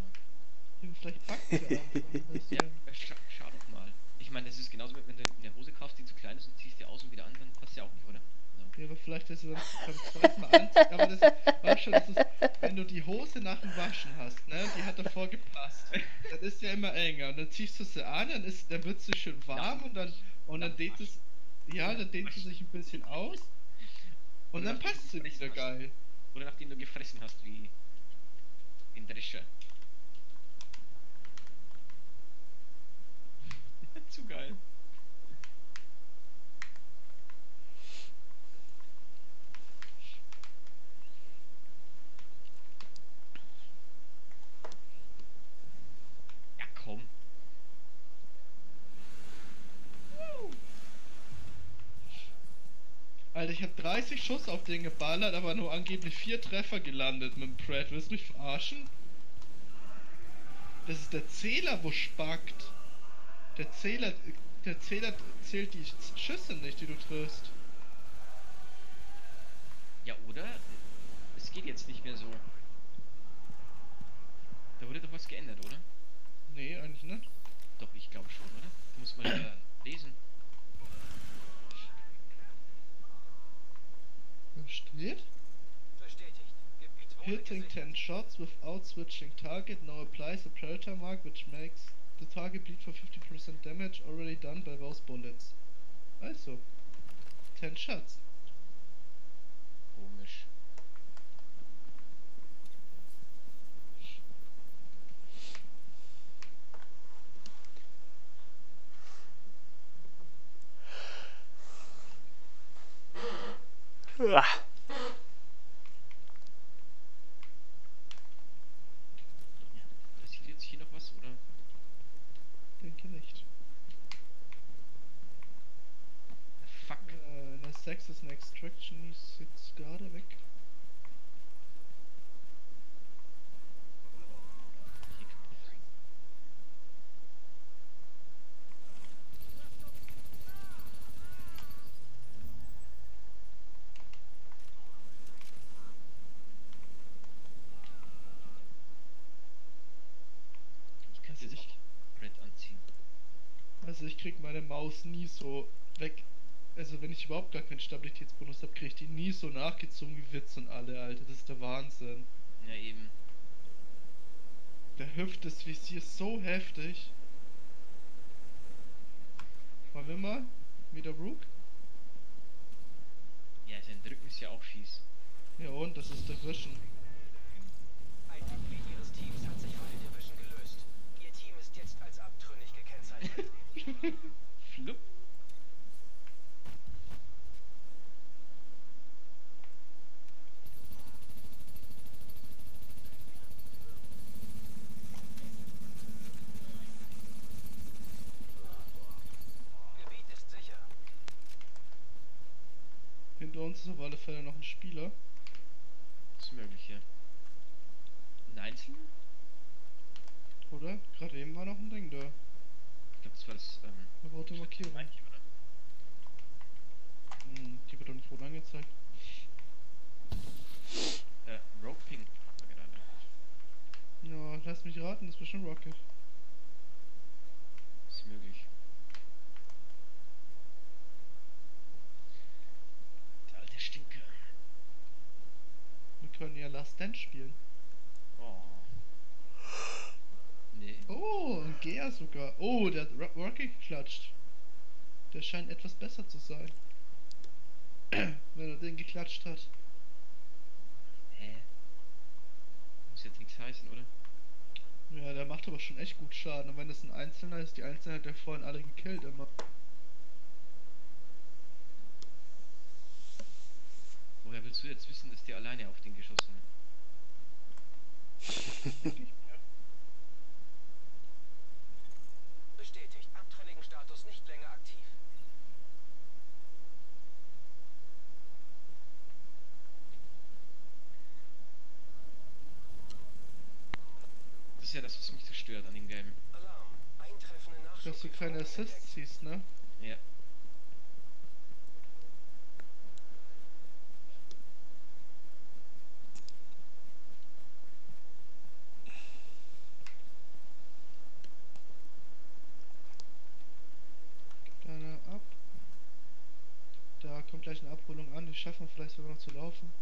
Junge, vielleicht backt der einfach ein bisschen. ja, schau doch mal. Ich meine, das ist genauso, wenn du eine Hose kaufst, die zu klein ist und ziehst die aus und wieder an, dann passt ja auch nicht, oder? Also, Ja, aber vielleicht ist es beim zweiten Mal anziehen. Aber das, weißt schon, das ist, wenn du die Hose nach dem Waschen hast, ne, die hat davor gepasst. Dann ist ja immer enger. Und dann ziehst du sie an, dann wird sie schön warm und dann dehnt es, ja, dann dehnt sie sich ein bisschen aus. Und dann passt sie wieder geil. oder nachdem du gefressen hast, wie in Drescher. Zu geil. Ja, komm. Alter, ich habe 30 Schuss auf den geballert, aber nur angeblich 4 Treffer gelandet mit dem Pratt. Willst du mich verarschen? Das ist der Zähler, wo spackt. Der Zähler zählt die Schüsse nicht, die du triffst. Ja, oder? Es geht jetzt nicht mehr so. Da wurde doch was geändert, oder? Nee, eigentlich nicht. Doch, ich glaube schon, oder? Muss man ja lesen. Was steht? Bestätigt. Gebiet wurde Hitting gesichert. 10 shots without switching target now applies a predator mark which makes the target bleed for 50% damage already done by those bullets. Also, 10 shots. Komisch. Ah. Passiert jetzt hier noch was, oder? Denke nicht. Fuck. Na 6 ist eine Extraction, 6 gerade weg. Also ich krieg meine Maus nie so weg. Also wenn ich überhaupt gar keinen Stabilitätsbonus habe, krieg ich die nie so nachgezogen wie Witz und alle, Alter. Das ist der Wahnsinn. Ja, eben. Der Hüftesvisier ist so heftig. Wollen wir mal? Wieder Rook? Ja, sein Drücken ist ja auch fies. Ja und, das ist der Wischen. Ein Mitglied Ihres Teams hat sich von den Division gelöst. Ihr Team ist jetzt als abtrünnig gekennzeichnet. Flupp. Gebiet ist sicher. Hinter uns ist auf alle Fälle noch ein Spieler. Ist möglich, ja. Ein Einzelner? Oder? Gerade eben war noch ein Ding da. Ich glaube, das war das, Eine rote Markierung. Meinche, oder? Die wird doch nicht rot angezeigt. Rogue Ping war gerade. Ja, lass mich raten, das ist bestimmt Rocket. Ist möglich. Der alte Stinker. Wir können ja Last Dance spielen. Oh. Nee. Oh, ein Gea sogar. Oh, der hat Rocket geklatscht. Der scheint etwas besser zu sein. Wenn er den geklatscht hat. Hä? Muss jetzt nichts heißen, oder? Ja, der macht aber schon echt gut Schaden. Und wenn das ein Einzelner ist, die Einzelne hat der vorhin alle gekillt immer. Woher willst du jetzt wissen, dass die alleine auf den geschossen haben? Bestätigt. Abtrünnigen Status nicht länger aktiv. Das ist ja das, was mich so stört an dem Game. Alarm. Eintreffende Nachschub. Dass du keine Assists siehst, ne? Ja. Deine ab. Da kommt gleich eine Abholung an. Die schaffen wir vielleicht sogar noch zu laufen.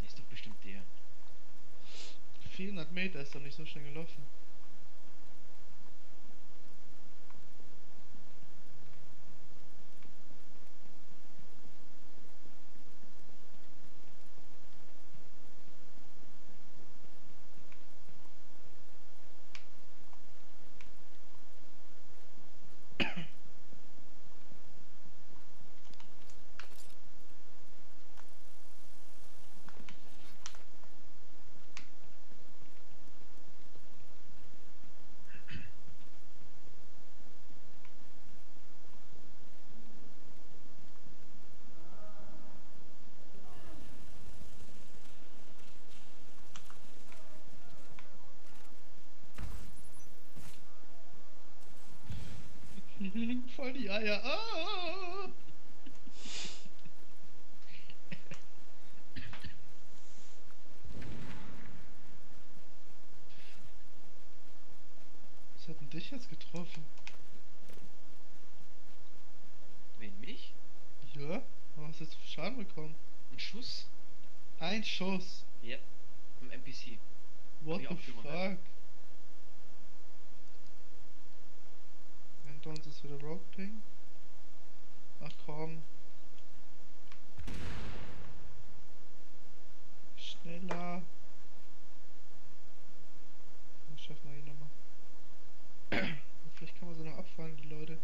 Der ist doch bestimmt der. 400 Meter ist doch nicht so schnell gelaufen. Voll die Eier. Ah! Was hat denn dich jetzt getroffen? Wen, mich? Ja? Warum hast du jetzt für Schaden bekommen? Ein Schuss? Ein Schuss. Ja. Vom NPC. What ich the auch gewonnen. fuck? Hinter uns ist wieder Rogue Ping. Ach komm. Schneller. Dann schaffen wir ihn nochmal. Vielleicht kann man sie noch abfangen, die Leute.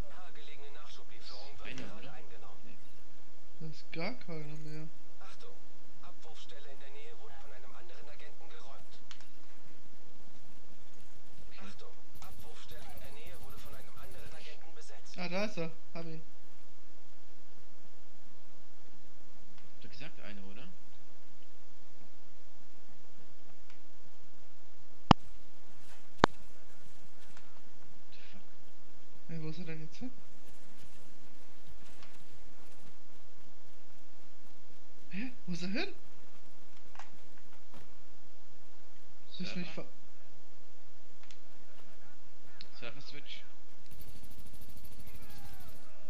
Nahegelegene Nachschublieferung wird Einer, gerade oder? eingenommen. Da ist gar keiner mehr. Achtung. Abwurfstelle in der Nähe wurde von einem anderen Agenten geräumt. Achtung. Abwurfstelle in der Nähe wurde von einem anderen Agenten besetzt. Ah, da ist er. Hab ihn. Wo ist er hin? Ich mich ver... Server Switch.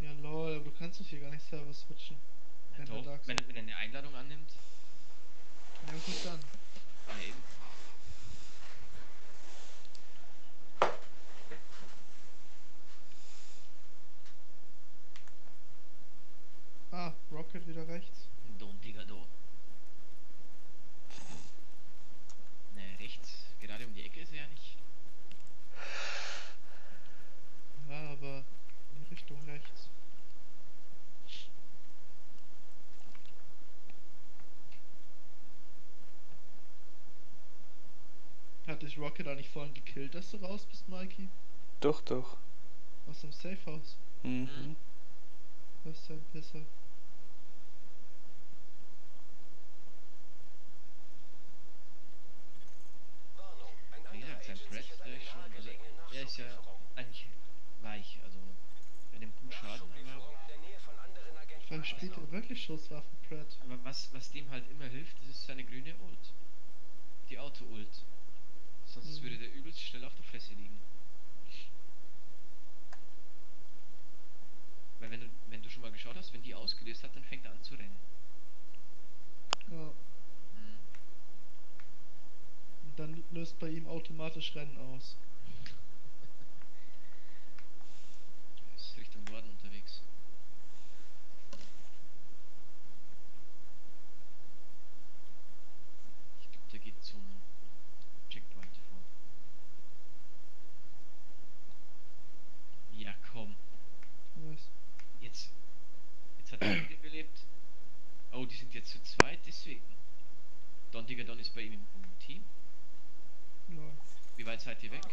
Ja lol, aber du kannst doch hier gar nicht Server switchen. Wenn Doch, der Dark wenn er eine Einladung annimmt. Ja gut dann. Ja, eben. Ah, Rocket wieder rechts. Don Digado. Ne, rechts. Gerade um die Ecke ist er ja nicht. Ja, aber in Richtung rechts. Hat dich Rocket eigentlich vorhin gekillt, dass du raus bist, Mikey? Doch, doch. Aus dem Safehouse. Mhm. Was ist ein Pisser? Warnung, ein Wie anderer gesagt, sein Agent Thread sichert eine ist schon. Also, nahegelegene er ist ja Nachschublieferung. eigentlich weich. Also, er nimmt gut Schaden. Nachschublieferung in der Nähe von anderen Agenten. Vielleicht spielt er wirklich Schusswaffen, Pratt. Aber was dem halt immer hilft, das ist seine grüne Ult. Die Auto-Ult. Sonst würde der übelst schnell auf der Fresse liegen. Weil wenn du schon mal geschaut hast, wenn die ausgelöst hat, dann fängt er an zu rennen. Ja. Mhm. Und dann löst bei ihm automatisch Rennen aus. Ist Richtung Norden unterwegs. Ich glaube, der geht zum Checkpoint vor. Ja, komm. Was? Jetzt hat er wiederbelebt. Oh, die sind jetzt zu zweit, deswegen. Don Digger ist bei ihm im Team. Lol. Wie weit seid ihr weg?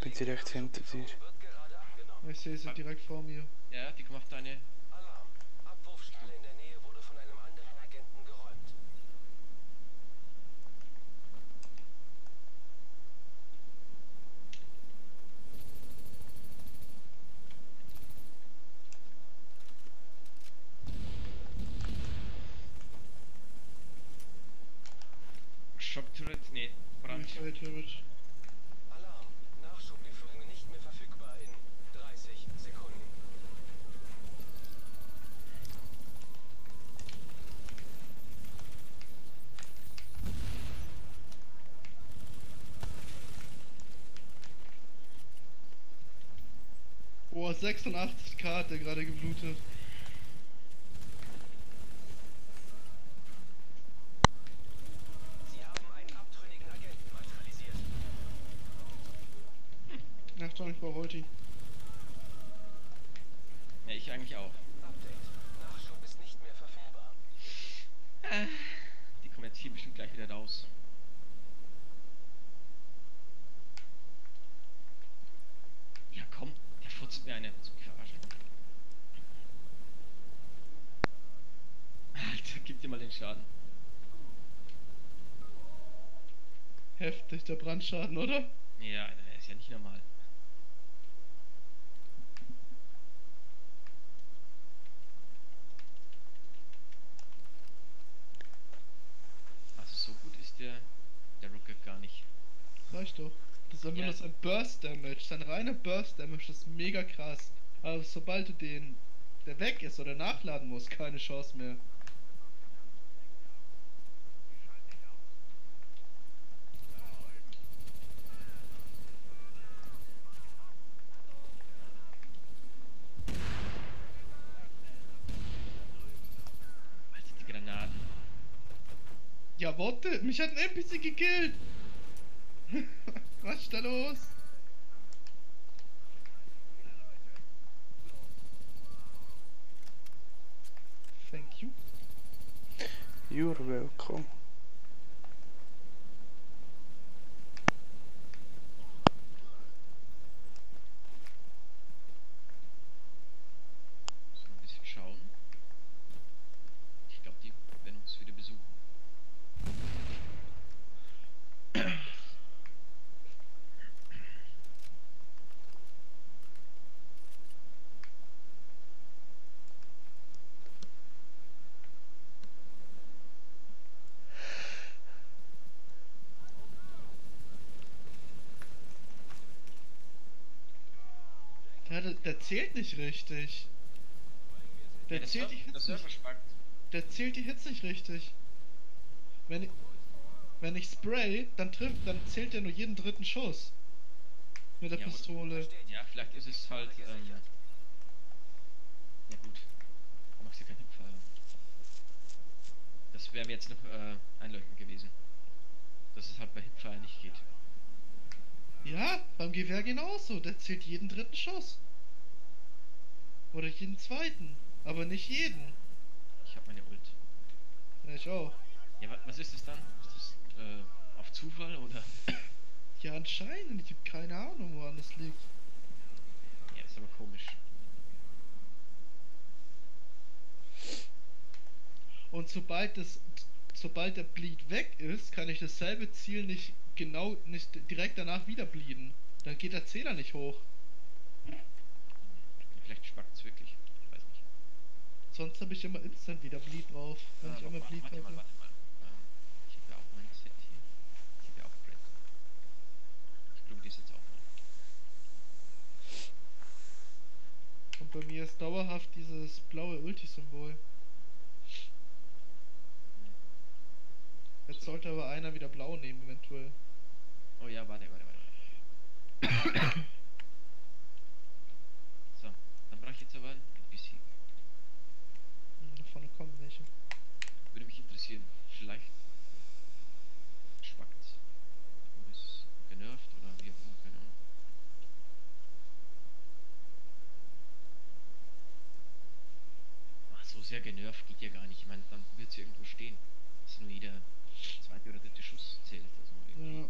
Bin direkt hinter dir. Wird gerade angenommen. Ich sehe sie direkt vor mir. Ja, die kommen auf deine. Alarm. Abwurfstelle in der Nähe wurde von einem anderen Agenten geräumt. Schockturret? Nee, Brand. Fire Turret. Alarm. Nachschublieferungen nicht mehr verfügbar in 30 Sekunden. Oh, 86k hat der gerade geblutet. Sie haben einen abtrünnigen Agenten neutralisiert. Achtung, ich brauche Holti. Ja, ich eigentlich auch. Update. Nachschub ist nicht mehr verfügbar. Die kommen jetzt hier bestimmt gleich wieder raus. Ja, komm, der futzt mir eine. Willst du mich verarschen? Alter, gib dir mal den Schaden. Heftig, der Brandschaden, oder? Ja, der ist ja nicht normal. Also so gut ist der Rocket gar nicht. Reicht doch. Das ist einfach Ja. nur sein Burst Damage. Sein reiner Burst Damage ist mega krass. Aber sobald du der weg ist oder nachladen musst, keine Chance mehr. Alter, die Granaten. Ja, warte, mich hat ein NPC gekillt. Was ist da los? Thank you. You're welcome. So ein bisschen schauen. Ich glaube, die werden uns wieder besuchen. der zählt nicht richtig. Der Ja, zählt die der Hits Server nicht. spackt. Der zählt die Hits nicht richtig. Wenn ich spray, dann zählt der nur jeden dritten Schuss. Mit der Ja, Pistole. Ja, vielleicht ist es halt, ja gut. Du machst ja keinen Hüpfer. Das wäre mir jetzt noch einleuchtend gewesen. Dass es halt bei Hipfire nicht geht. Ja, beim Gewehr genauso. Der zählt jeden dritten Schuss. Oder jeden zweiten. Aber nicht jeden. Ich habe meine Ult. Ja, ich auch. Ja, was ist das dann? Ist das auf Zufall oder? Ja, anscheinend. Ich habe keine Ahnung, woran das liegt. Ja, das ist aber komisch. Und sobald der Bleed weg ist, kann ich dasselbe Ziel nicht direkt danach wieder bleeden. Dann geht der Zähler nicht hoch. Vielleicht spackt es wirklich. Ich weiß nicht. Sonst habe ich immer instant wieder Bleed drauf, wenn ich immer Bleed warte habe. mal. Ich habe ja auch mein Set hier. Ich habe ja auch Brett. Ich probiere das jetzt auch mal. Und bei mir ist dauerhaft dieses blaue Ulti-Symbol. Jetzt sollte aber einer wieder blau nehmen, eventuell. Oh ja, warte. So, dann brauche ich jetzt aber ein bisschen. Da vorne kommen welche. Würde mich interessieren. Vielleicht spackt oder ist genervt oder wie auch immer, keine Ahnung. Ach, so sehr genervt geht ja gar nicht. Ich meine, dann wird sie irgendwo stehen. Dass nur jeder zweite oder dritte Schuss zählt. Also irgendwie. Ja.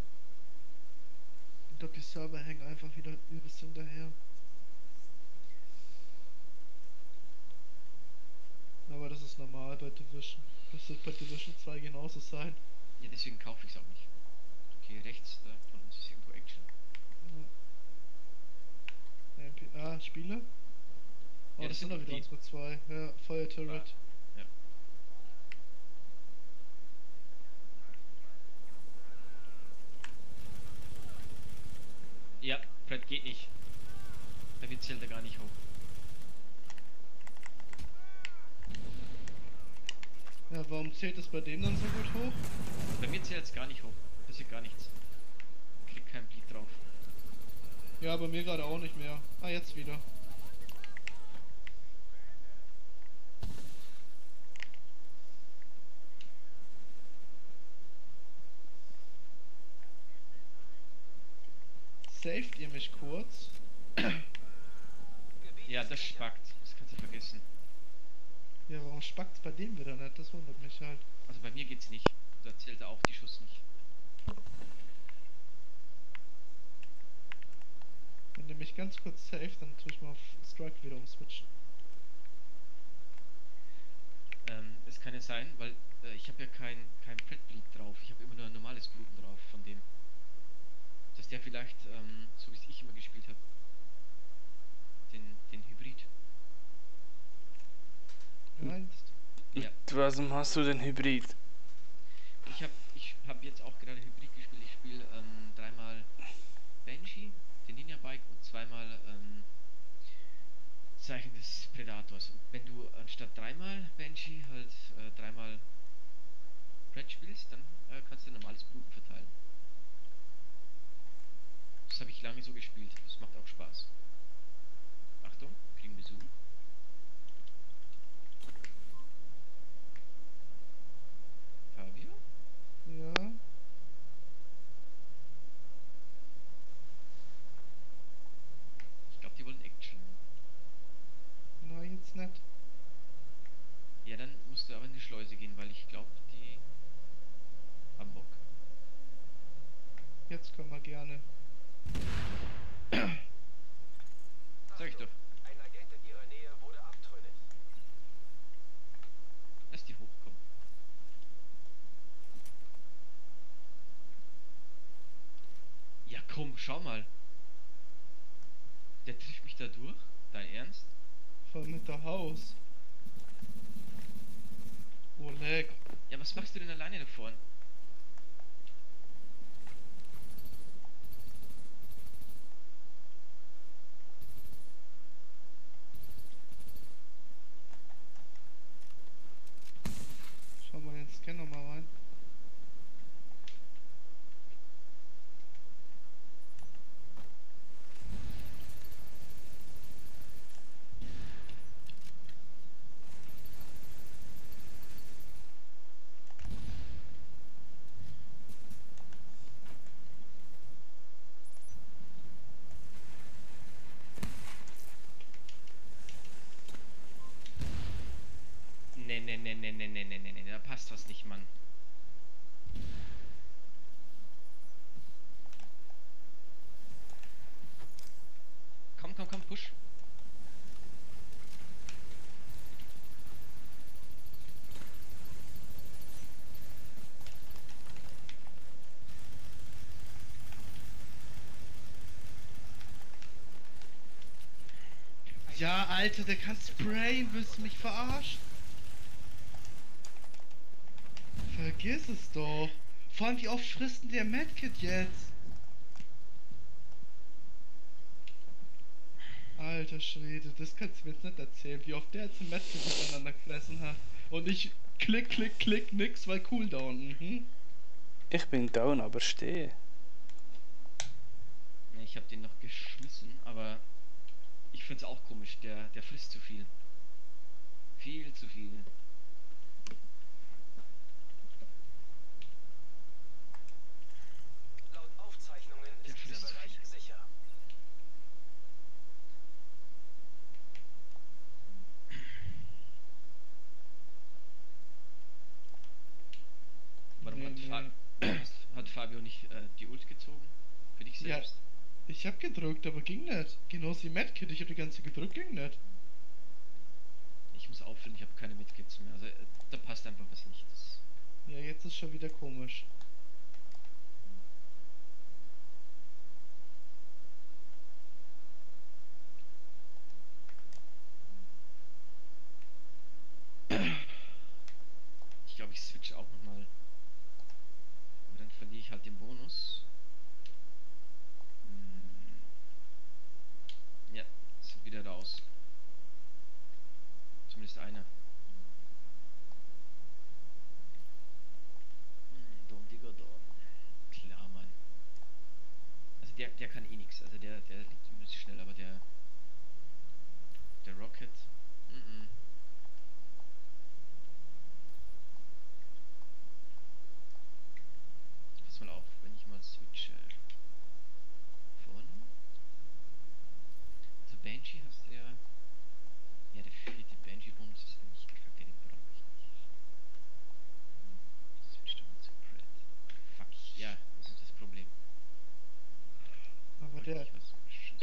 Ich glaube, die Server hängen einfach wieder übelst hinterher. Aber das ist normal bei Division. Das wird bei Division 2 genauso sein. Ja, deswegen kaufe ich es auch nicht. Okay, rechts da von uns ist irgendwo Action. Ja. Spiele? Oh, Ja, das sind doch wieder die. unsere zwei. Ja, Feuer Turret. Ja. Ja, Brett geht nicht. Da wird zählt er gar nicht hoch. Ja, warum zählt es bei dem dann so gut hoch? Bei mir zählt es gar nicht hoch. Passiert gar nichts. Ich krieg kein Bleed drauf. Ja, bei mir gerade auch nicht mehr. Ah, jetzt wieder. Saved ihr mich kurz? Ja, das spackt. Das kannst du vergessen. Ja, warum spackt's bei dem wieder nicht? Das wundert mich halt. Also bei mir geht's nicht. Da zählt er auch die Schuss nicht. Wenn ihr mich ganz kurz saved, dann tue ich mal auf Strike wieder umswitchen. Es kann ja sein, weil ich habe ja kein Brettbleed drauf. Ich habe immer nur ein normales Bluten drauf von dem. Dass der vielleicht, so wie ich immer gespielt habe, den Hybrid. Meinst? Ja. Was hast du denn Hybrid? Ich hab jetzt auch gerade Hybrid gespielt. Ich spiele dreimal Banshee, den Ninja Bike und zweimal Zeichen des Predators. Und wenn du anstatt dreimal Banshee halt dreimal Brett spielst, dann kannst du normales Bluten verteilen. Das habe ich lange so gespielt. Das macht auch Spaß. Achtung, kriegen Besuch. Fabio? Ja. Ich glaube, die wollen Action. Na, jetzt nicht. Ja, dann musst du aber in die Schleuse gehen, weil ich glaube, die haben Bock. Jetzt können wir gerne. Sag ich doch. Ein Agent in ihrer Nähe wurde abtrünnig. Lass die hochkommen. Ja komm, schau mal. Der trifft mich da durch? Dein Ernst? Voll mit der Haus. Oh, lag. Ja, was machst du denn alleine da vorne? Nee, da passt was nicht, Mann. Komm, push. Ja, Alter, der kann sprayen, willst du mich verarschen? Vergiss es doch. Vor allem, wie oft frisst denn der Medkit jetzt? Alter Schwede, das kannst du mir jetzt nicht erzählen, wie oft der jetzt ein Medkit miteinander gefressen hat. Und ich klick, nix, weil Cooldown, Ich bin down, aber stehe. Ne, ich habe den noch geschmissen, aber ich find's auch komisch. Der frisst zu viel. Viel zu viel. Laut Aufzeichnungen Der ist dieser frisst Bereich viel. sicher. Warum hat Fabio nicht die Ult gezogen? Für dich Ja, selbst? ich hab gedrückt, aber ging nicht. Genauso wie Medkit, ich hab die ganze gedrückt, ging nicht. Ich muss auffüllen, ich habe keine Medkits mehr. Also da passt einfach was nicht. Das, Ja, jetzt ist schon wieder komisch. ich glaube, ich switch auch nochmal. Aber dann verliere ich halt den Bonus. Ja, sind wieder raus. Zumindest einer. Dom Digger Dom. Klar, Mann. Also der kann eh nix. Also der liegt übelst schnell, aber der Rocket. Pass mal auf, wenn ich mal switche. Von. Also Banshee hast du ja. Ja, der vierte Banshee-Bonus ist eigentlich kacke, den brauche ich nicht. Switch doch mal zu Brad. Fuck, ja, das ist das Problem. Aber Wollte der. ich was Schuss-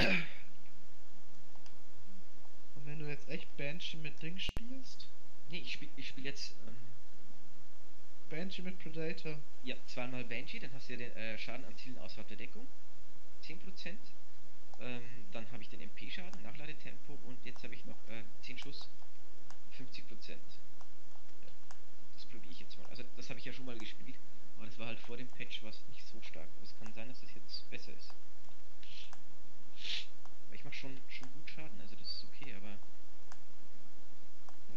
Und wenn du jetzt echt Banshee mit Ding spielst? Nee, ich spiel jetzt Banshee mit Predator. ja, zweimal Banshee, dann hast du ja den Schaden an Zielen außerhalb der Deckung. 10%. Dann habe ich den MP-Schaden, Nachladetempo und jetzt habe ich noch 10 Schuss, 50%. Ja, das probiere ich jetzt mal. Also das habe ich ja schon mal gespielt, aber das war halt vor dem Patch was nicht so stark. Aber es kann sein, dass das jetzt besser ist. Aber ich mache schon gut Schaden, also das ist okay, aber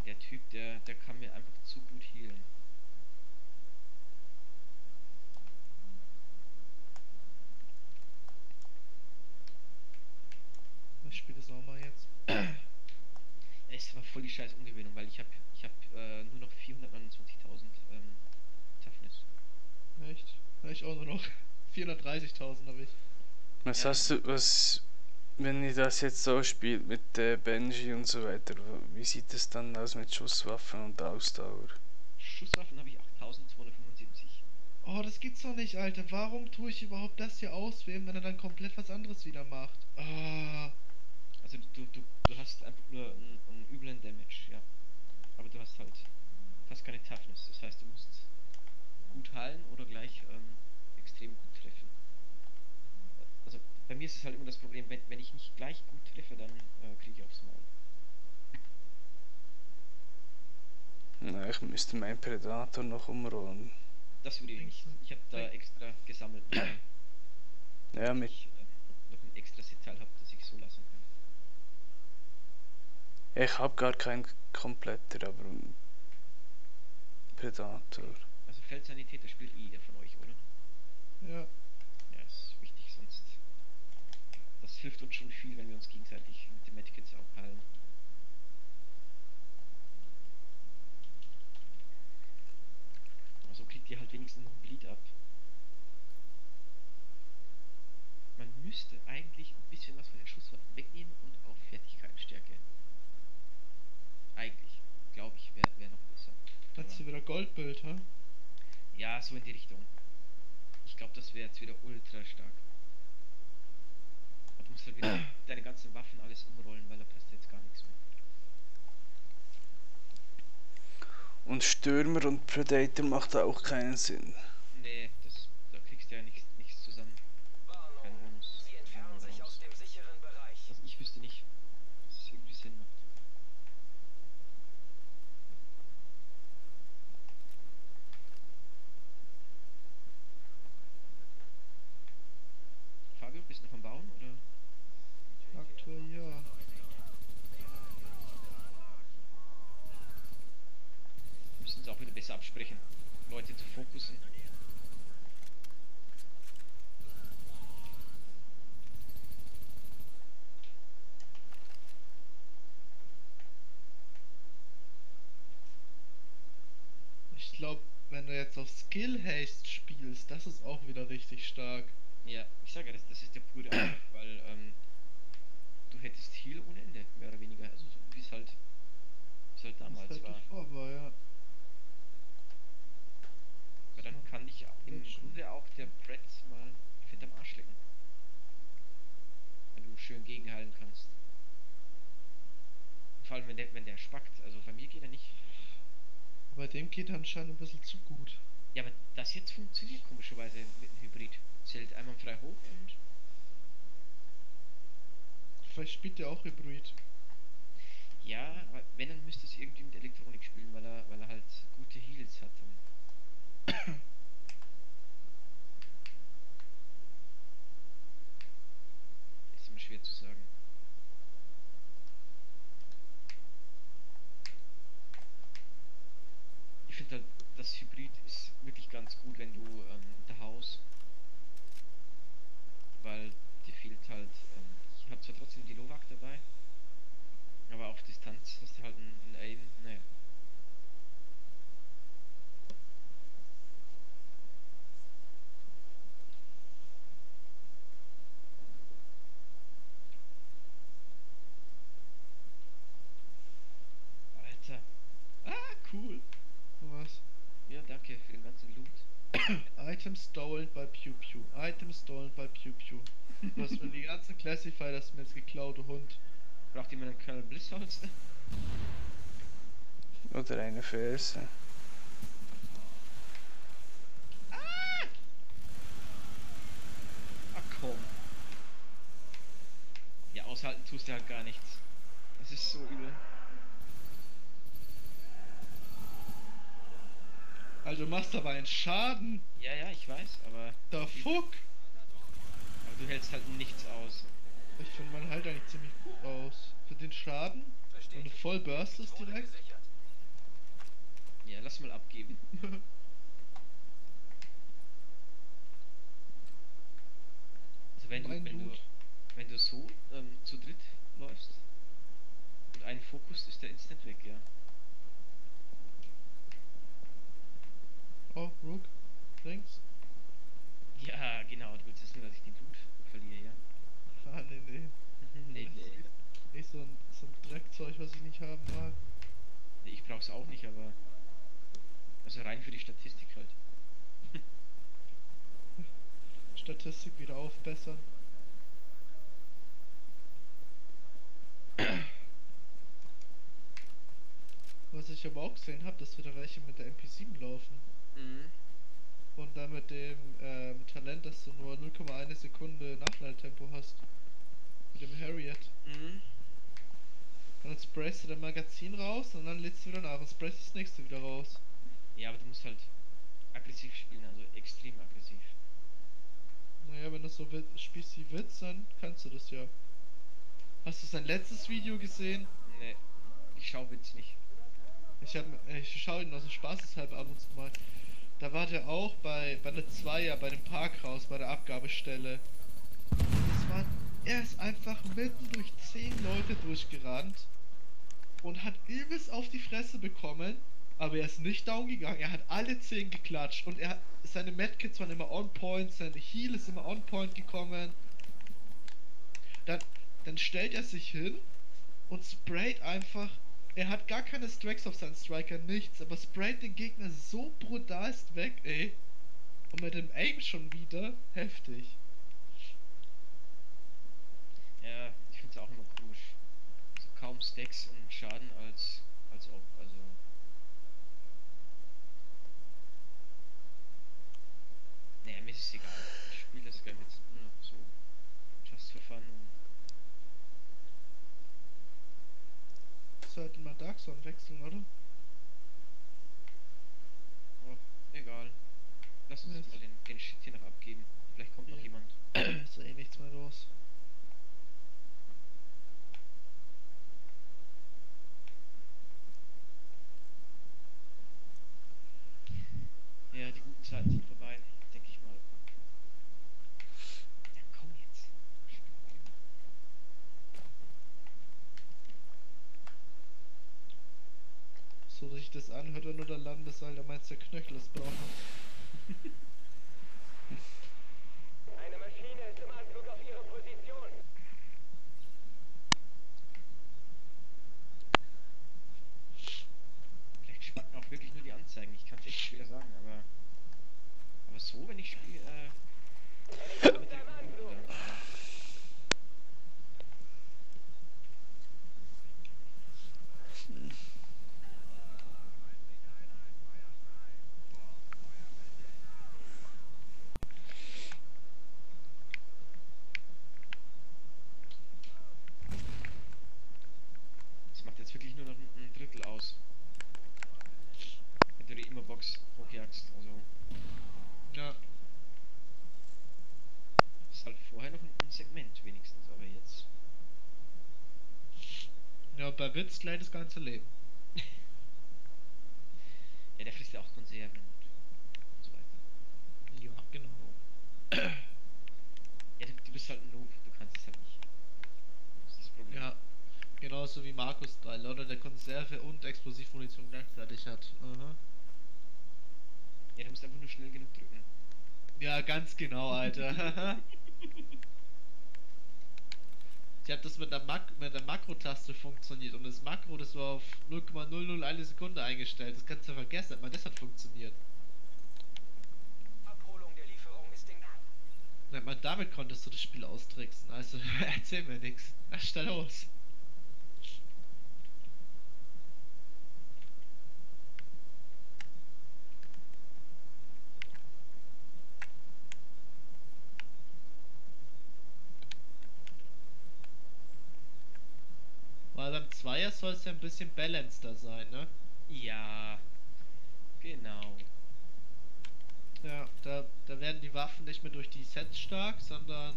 der Typ, der kann mir einfach zu gut healen. Ich spiele das auch mal jetzt. Es war voll die scheiß Umgewöhnung, weil ich hab nur noch 429.000 Toughness. Echt? Ja, ich auch nur noch. 430.000 habe ich. Was Ja. hast du, wenn ich das jetzt so spiele mit Benji und so weiter, wie sieht es dann aus mit Schusswaffen und Ausdauer? Schusswaffen habe ich 8.275. Oh, das gibt's doch nicht, Alter. Warum tue ich überhaupt das hier auswählen, wenn er dann komplett was anderes wieder macht? Ah. Also du hast einfach nur einen üblen Damage, ja. Aber du hast halt fast keine Toughness. Das heißt, du musst gut heilen oder gleich extrem gut treffen. Also bei mir ist es halt immer das Problem, wenn ich nicht gleich gut treffe, dann kriege ich aufs Maul. Na, ich müsste meinen Predator noch umrollen. Das würde ich nicht. Ich habe da extra gesammelt, Ja, damit mit ich noch ein extra Detail habe, das ich so lassen kann. ich habe gar keinen kompletter, aber einen Predator. Also Feldsanitäter spielt jeder von euch, oder? Ja. Ja, ist wichtig, sonst. Das hilft uns schon viel, wenn wir uns gegenseitig mit den Medkits auch heilen. Also kriegt ihr halt wenigstens noch ein Bleed ab. Man müsste eigentlich ein bisschen was von den Schusswaffen wegnehmen und auf Fertigkeitsstärke. Eigentlich, glaube ich, wäre noch besser. Goldbild, ha? Ja, so in die Richtung. Ich glaube, das wäre jetzt wieder ultra stark. Aber du musst halt wieder deine ganzen Waffen alles umrollen, weil da passt jetzt gar nichts mehr. Und Stürmer und Predator macht auch keinen Sinn. Nee, da kriegst du ja nichts zusammen. Warnung. Kein Bonus. Sie entfernen sich aus dem sicheren Bereich. Also ich wüsste nicht, dass es irgendwie Sinn macht. Fabio, bist du noch am Bauen oder? Aktuell ja. Wir müssen uns auch wieder besser absprechen. Leute zu fokussen. Ich glaube, wenn du jetzt auf Skill Haste spielst, das ist auch wieder richtig stark. Ja, ich sage ja, das ist der pure Angriff, weil du hättest Heal ohne Ende, mehr oder weniger. Also so wie es halt damals Das war. davor war, ja. Weil dann kann dich im Grunde auch der Pretz mal fett am Arsch lecken. Wenn du schön gegenhalten kannst. Vor allem wenn der spackt. Also bei mir geht er nicht. Bei dem geht er anscheinend ein bisschen zu gut. Ja, aber das jetzt funktioniert komischerweise mit dem Hybrid. Zählt einmal frei hoch und. Vielleicht spielt er auch Hybrid. Ja, aber wenn, dann müsste es irgendwie mit Elektronik spielen, weil er halt gute Heals hat. Ist immer schwer zu sagen. Ich finde halt, das Hybrid ist wirklich ganz gut, wenn du unter Haus, weil dir fehlt halt, ich habe zwar trotzdem die Lovak dabei, aber auf Distanz hast du halt ein Aim, naja. Alter. Ah, cool. Was? Ja, danke für den ganzen Loot. Item stolen by Pew Pew. Item stolen by Pew Pew. Du hast mir die ganzen Classifier, das mir jetzt geklaut, du Hund. Braucht jemand einen Colonel Blissholz? Oder eine Ferse. Ah komm. Ja, aushalten tust du halt gar nichts. Das ist so übel. Also du machst aber einen Schaden. Ja, ja, ich weiß, aber The fuck? du hältst halt nichts aus. Ich finde, man halt eigentlich ziemlich gut aus. Für den Schaden, wenn du voll burstest Drohne direkt. gesichert. Ja, lass mal abgeben. Also Mein Loot. wenn du so zu dritt läufst und einen Fokus, ist der instant weg, ja. Oh, Rook. Thanks. Ja, genau, du willst jetzt nur, dass ich den Blut verliere, ja? Ah, nee, nee. Nee, nee. Nicht so ein Dreckzeug, was ich nicht haben mag. Nee, ich brauch's auch nicht, aber also rein für die Statistik halt. Statistik wieder aufbessern. Was ich aber auch gesehen habe, dass wieder welche mit der MP7 laufen. Mhm. Und dann mit dem Talent, dass du nur 0,1 Sekunde Nachladetempo hast. Mit dem Harriet. Mhm. Und dann sprayst du dein Magazin raus und dann lädst du wieder nach und sprayst das nächste wieder raus. Ja, aber du musst halt aggressiv spielen, also extrem aggressiv. Naja, wenn du so spielst wie Witz, dann kannst du das ja. Hast du sein letztes Video gesehen? Ne, ich schau Witz nicht. Ich schaue ihn aus dem Spaßeshalber ab und zu mal. Da war der auch bei der Zweier, bei dem Parkhaus, bei der Abgabestelle. Er ist einfach mitten durch 10 Leute durchgerannt und hat übelst auf die Fresse bekommen, aber er ist nicht down gegangen. Er hat alle 10 geklatscht und seine Medkits waren immer on point, seine Heal ist immer on point gekommen. Dann stellt er sich hin und sprayt einfach Er hat gar keine Strikes auf seinen Striker, nichts, aber sprayt den Gegner so brutalst weg, ey. Und mit dem Aim schon wieder, heftig. Ja, ich find's auch immer komisch. So kaum Stacks und Schaden als ob, also. Naja, mir ist es egal. Ich spiele das Game jetzt nur noch so just for fun und Sollten mal Dark Zone wechseln, oder? oh, egal. Lass uns Yes. mal den Shit hier noch abgeben. Vielleicht kommt noch Ja. jemand. Ist eh nichts mehr los. Ja, die guten Zeiten sind vorbei, denke ich mal. Ja, komm jetzt. So sich das anhört, wenn nur der Landessaal, der meinst der Knöchel ist brauchen. Eine Maschine ist im Anflug auf Ihre Position. Vielleicht spacken auch wirklich nur die Anzeigen. Ich kann es echt schwer sagen, aber so, wenn ich spiele, mit dem das macht jetzt wirklich nur noch ein Drittel aus. Wenn du die Immerbox hochjagst, also Ja. ist halt vorher noch ein Segment wenigstens, aber jetzt. Ja, bei Witz gleich das ganze Leben. Ja, der frisst ja auch Konserven und so weiter. Ja, genau. Ja, du bist halt ein Noob, du kannst es halt nicht. Das ist das Problem. Ja. Genauso wie Markus 3, oder der Konserve und Explosivmunition gleichzeitig hat. Aha. Ja, du musst einfach nur schnell genug drücken. Ja, ganz genau, Alter. Ich hab das mit der Makro-Taste funktioniert und das Makro, das war auf 0,001 Sekunde eingestellt. Das kannst du vergessen, aber das hat funktioniert. Abholung der Lieferung ist in Gang. Und man, damit konntest du das Spiel austricksen. Also, erzähl mir nix. Na, stell los. Weil beim Zweier soll es ja ein bisschen balancer sein, ne? Ja, genau. Ja, da werden die Waffen nicht mehr durch die Sets stark, sondern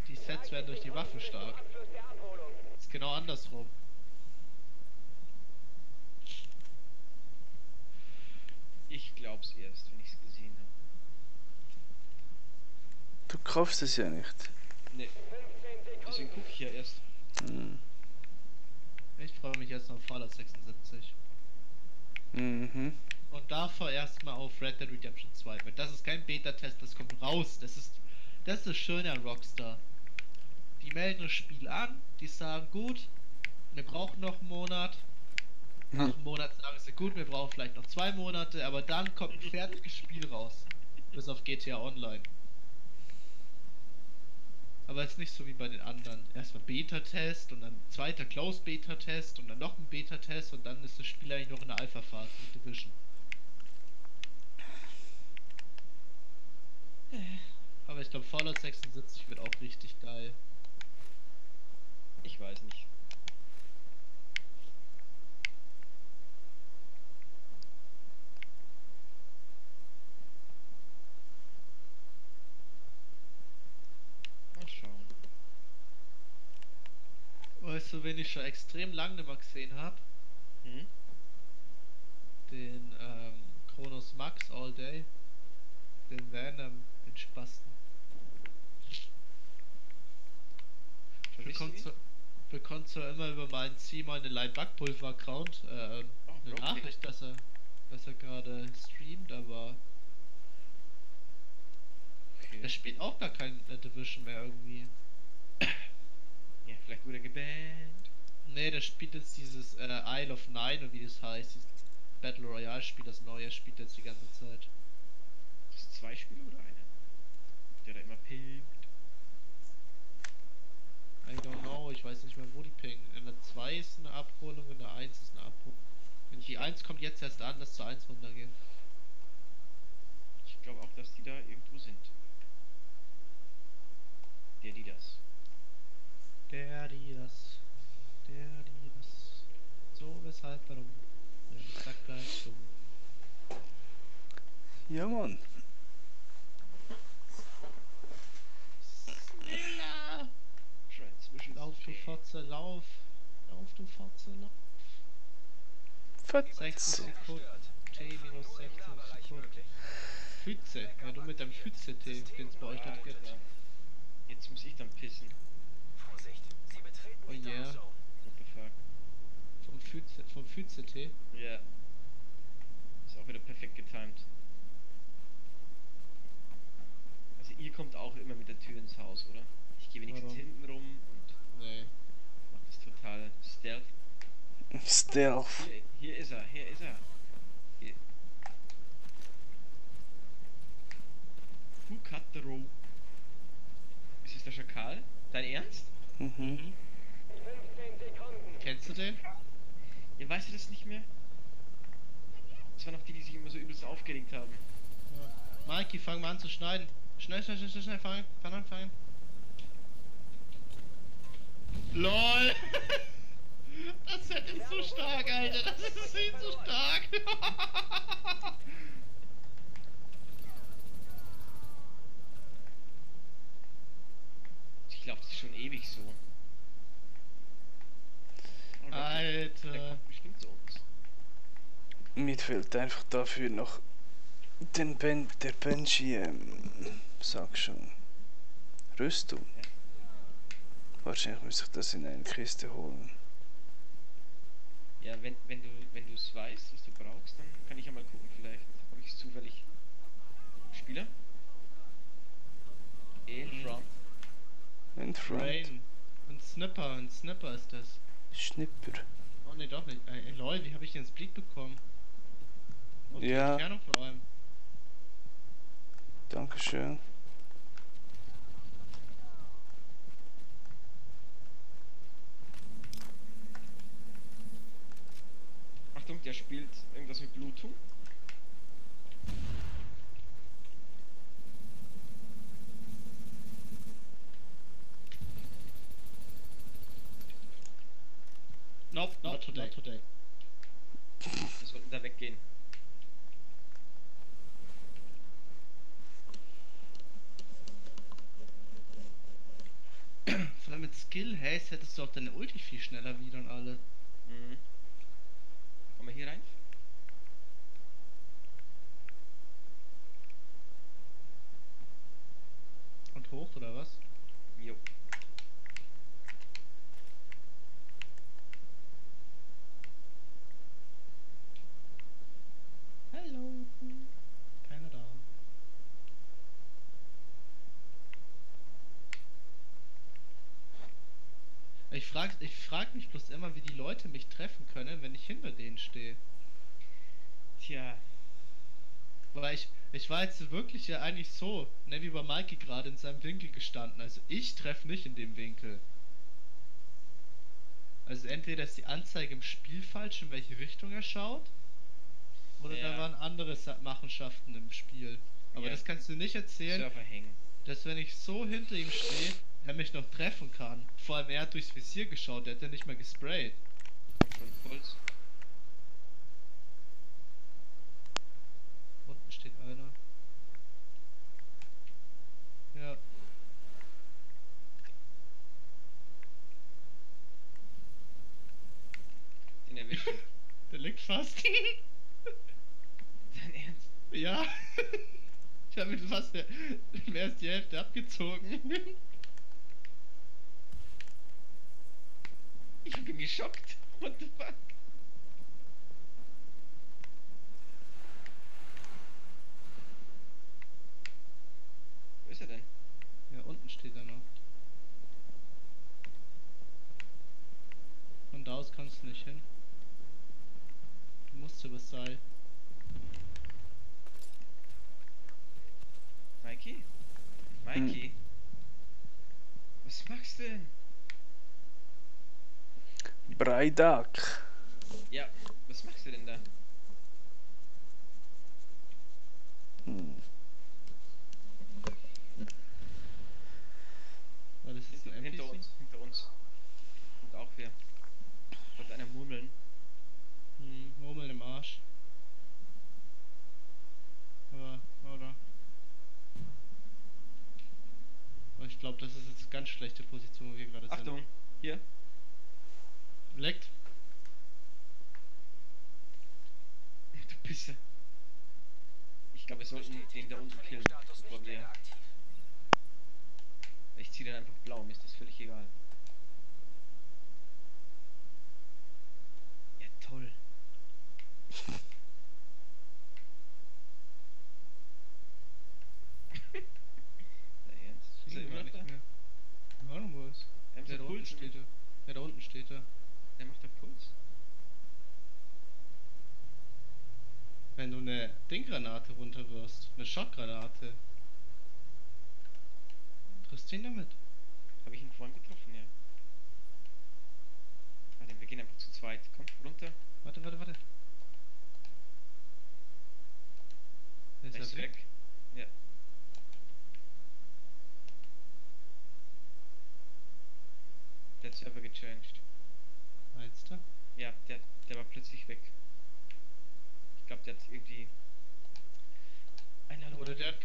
die Sets werden durch die Waffen stark. Abschluss der Abholung. Ist genau andersrum. Ich glaub's erst, wenn ich's gesehen habe. Du kaufst es ja nicht. Ne, 15 Sekunden. deswegen guck ich ja erst. Hm. Ich freue mich jetzt auf Fallout 76. Mhm. Und davor erstmal auf Red Dead Redemption 2, weil das ist kein Beta-Test, das kommt raus. Das ist das Schöne an Rockstar. Die melden das Spiel an, die sagen, gut, wir brauchen noch einen Monat. Nach einem Monat sagen sie, gut, wir brauchen vielleicht noch 2 Monate, aber dann kommt ein fertiges Spiel raus. Bis auf GTA Online. Aber es ist nicht so wie bei den anderen. Erstmal Beta-Test und dann zweiter Closed-Beta-Test und dann noch ein Beta-Test und dann ist das Spiel eigentlich noch in der Alpha-Phase mit Division. Aber ich glaube Fallout 76 wird auch richtig geil. Ich weiß nicht. Mal schauen. Weißt du, wen ich schon extrem lange nicht mehr gesehen habe? Hm? Den Chronos Max All Day. Den Venom, den Spasten. Vermisst du ihn? Bekommt zwar immer über meinen Zieh mal eine Light-Backpulver-Account eine okay. Nachricht, dass er gerade streamt, aber Okay. er spielt auch gar kein Division mehr irgendwie. Ja, vielleicht wurde er gebannt. Nee, der spielt jetzt dieses Isle of Nine oder wie das heißt. Dieses Battle Royale Spiel, das neue, spielt jetzt die ganze Zeit. Das ist 2 Spiele oder einer? Der da immer pinkt. I don't know, ich weiß nicht mehr, wo die pingen. In der 2 ist eine Abholung, in der 1 ist eine Abholung. Wenn die 1 kommt jetzt erst an, dass zur 1 runtergehen. Ich glaube auch, dass die da irgendwo sind. Der, die das. Der, die das. So, weshalb, warum? Ja, sag gleich dumm. Ja, Mann. Snilla! Transmission. Lauf, du Fotze, lauf. Lauf, du Fotze, lauf. 60 Fotze. Sekunden. T minus 16 Sekunden. Pfütze. Ja, du mit deinem Pfütze-T, den es bei euch noch gibt. Jetzt muss ich dann pissen. Vorsicht, Sie betreten Oh die yeah. Danger Zone. What the fuck? Vom Pfütze-T. Ja. Ist auch wieder perfekt getimed. Also ihr kommt auch immer mit der Tür ins Haus, oder? Ich gehe wenigstens Warum? hinten rum und Nee. mach das total stealth. Stealth. Hier ist er, hier ist er. Hier. Who cut the rope? Ist es der Schakal? Dein Ernst? Mhm. Kennst du den? Ihr weißt du das nicht mehr? Das waren noch die, die sich immer so übelst aufgeregt haben. Ja. Mikey, fang mal an zu schneiden. Schnell, fang an. LOL! Das Set ist so stark, Alter. Das ist viel zu stark. Ich glaube, das ist schon ewig so. Oh, der Alter. kommt bestimmt zu uns. Mir fehlt einfach dafür noch der Benji, sag schon, Rüstung. Wahrscheinlich muss ich das in eine Kiste holen. Ja, wenn du es weißt, was du brauchst, dann kann ich ja mal gucken, vielleicht habe ich es zufällig. Spieler? In front. In front. Rain. Ein Snipper ist das. Schnipper. Oh ne, doch nicht. Lol, wie habe ich den Split bekommen? Und die Ja. Entfernung vor allem. Dankeschön. Achtung, der spielt irgendwas mit Bluetooth. Nope, not today. Wir sollten da weggehen. Vor allem mit Skill Haze hättest du auch deine Ulti viel schneller wieder und alle. Mhm. Kommen wir hier rein? Und hoch oder was? Jo. Hallo. Keiner da. Ich frag mich bloß immer, wie die Leute mich treffen können, wenn ich hinter denen stehe. Tja. Weil ich war jetzt wirklich ja eigentlich so, ne, wie bei Mikey gerade in seinem Winkel gestanden. Also ich treffe nicht in dem Winkel. Also entweder ist die Anzeige im Spiel falsch, in welche Richtung er schaut, oder Ja. da waren andere Machenschaften im Spiel. Aber Ja. das kannst du nicht erzählen, Surfer hängen. dass wenn ich so hinter ihm stehe, er mich noch treffen kann. Vor allem er hat durchs Visier geschaut, der hat ja nicht mal gesprayt. Kommt schon Puls. Unten steht einer. Ja. Den erwischt. Der liegt fast. Dein Ernst? Ja. Ich habe ihn fast mehr als die Hälfte abgezogen. Ich bin geschockt. What the fuck? Wo ist er denn? Ja, unten steht er noch. Und Geradeaus kannst du nicht hin. Du musst übers Seil. Mikey? Mikey? Was machst du denn? Breidak. Ja, was machst du denn da? Weil das ist ein NPC. Hinter uns. Und auch wer. Wollte einer murmeln. Murmeln im Arsch. Aber, oder? Aber ich glaube, das ist jetzt eine ganz schlechte Position, wo wir gerade sind. Achtung, hier. Leckt. Du Pisse. Ich glaube, wir sollten den da unten killen, bevor wir... Ich ziehe den einfach blau, mir ist das völlig egal. Ja, toll. Na ernst? Ist er immer noch da? Ja, noch was. Der Da unten steht er. Ja, da unten steht er. Der macht da Puls. Wenn du eine Dinggranate runterwirfst, eine Schockgranate, triffst du ihn damit. Habe ich ihn vorhin getroffen, ja. Warte, wir gehen einfach zu zweit. Komm, runter. Warte. Der ist weg. Ja. Der hat Server gechanged. Meinst du? Ja, der war plötzlich weg. Ich glaube, der hat irgendwie... Einladung. Oder der hat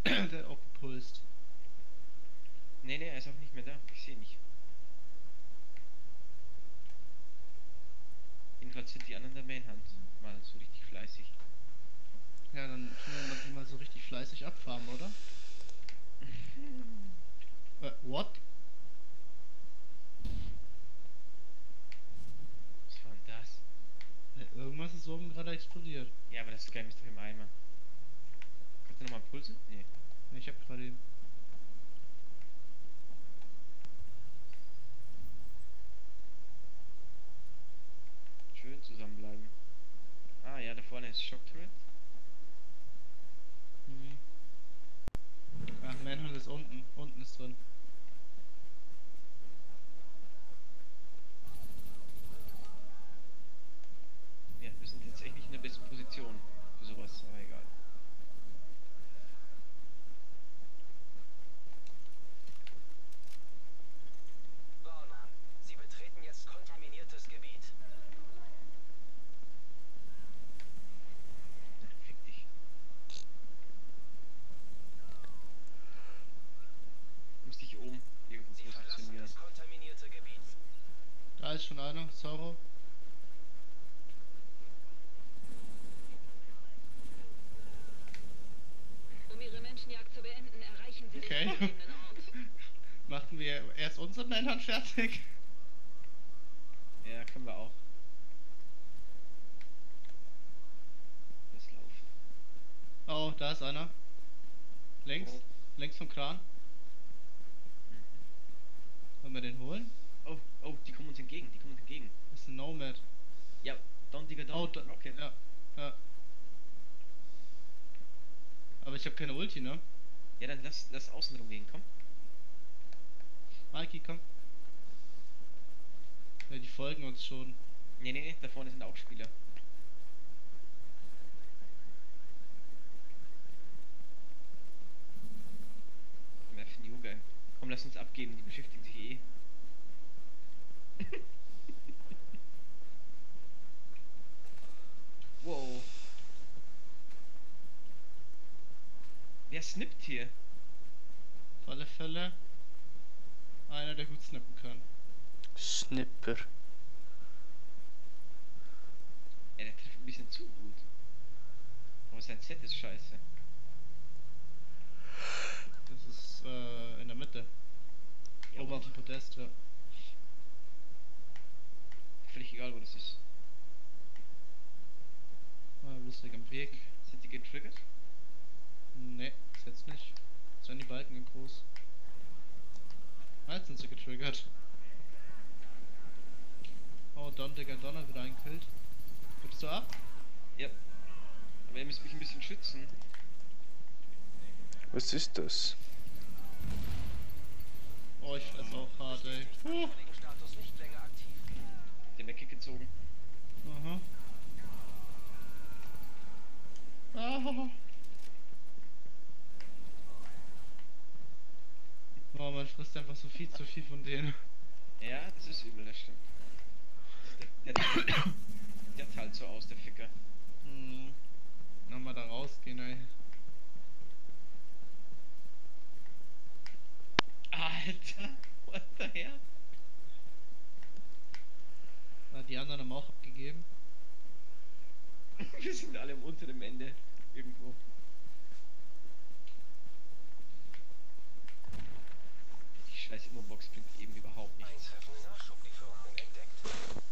der hat auch gepulst. Nee, er ist auch nicht mehr da. Ich sehe nicht. Jedenfalls sind die anderen der Mainhand mal so richtig fleißig. Ja, dann können wir mal so richtig fleißig abfarmen, oder? What? Was war denn das? Irgendwas ist oben gerade explodiert. Ja, aber das Game ist doch im Eimer. Kannst du nochmal pulsen? Nee. Ich hab gerade eben. Schön zusammenbleiben. Ah ja, da vorne ist Shock Turret. Ach, Manhunt ist unten. Unten ist drin. Ja, wir sind jetzt echt nicht in der besten Position für sowas, aber egal. Warnung. Sie betreten jetzt kontaminiertes Gebiet. Fick dich. Muss dich oben irgendwo Sie verlassen positionieren. das kontaminierte Gebiet. Da ist schon einer. Zorro. Um Ihre Menschenjagd zu beenden, erreichen Sie Okay. den vorgegebenen Ort. Machen wir erst unseren Manhunt fertig. Ja, können wir auch. Das laufen. Oh, da ist einer. Links. Oh. Links vom Kran. Wollen wir den holen? Oh, die kommen uns entgegen, Das ist ein Nomad. Ja, Don Digger Don. Oh, da, Rocket. ja. Aber ich habe keine Ulti, ne? Ja, dann lass außen rumgehen, komm. Mikey, komm. Ja, die folgen uns schon. Nee, da vorne sind auch Spieler. Wer für die Uge? Komm, lass uns abgeben, die beschäftigen sich eh. Wow. Wer snippt hier? Auf alle Fälle einer, der gut snappen kann. Snipper. Ja, der trifft ein bisschen zu gut. Aber sein Set ist scheiße. Das ist in der Mitte. Ja, Oben und? auf dem Podest, ja. Völlig egal, wo das ist. Lustig am Weg. Sind die getriggert? Ne, ist jetzt nicht. Jetzt werden die Balken groß. Jetzt sind sie getriggert. Oh, Don der Donner wieder einkillt. Gibst du ab? Ja. Aber ihr müsst mich ein bisschen schützen. Was ist das? Oh, ich fress auch hart, ey. Status nicht länger aktiv. Der Mecke gezogen. Aha. Ah. Oh, man frisst einfach so viel zu viel von denen. Ja, das ist übel, das stimmt. Der zahlt so aus, der Ficker. Hm. Nochmal da rausgehen, ey. Alter, what the hell? Ah, die anderen haben auch abgegeben. Wir sind alle am unteren Ende. Irgendwo. Die scheiß Immobox bringt eben überhaupt nichts. Eintreffende Nachschublieferungen entdeckt.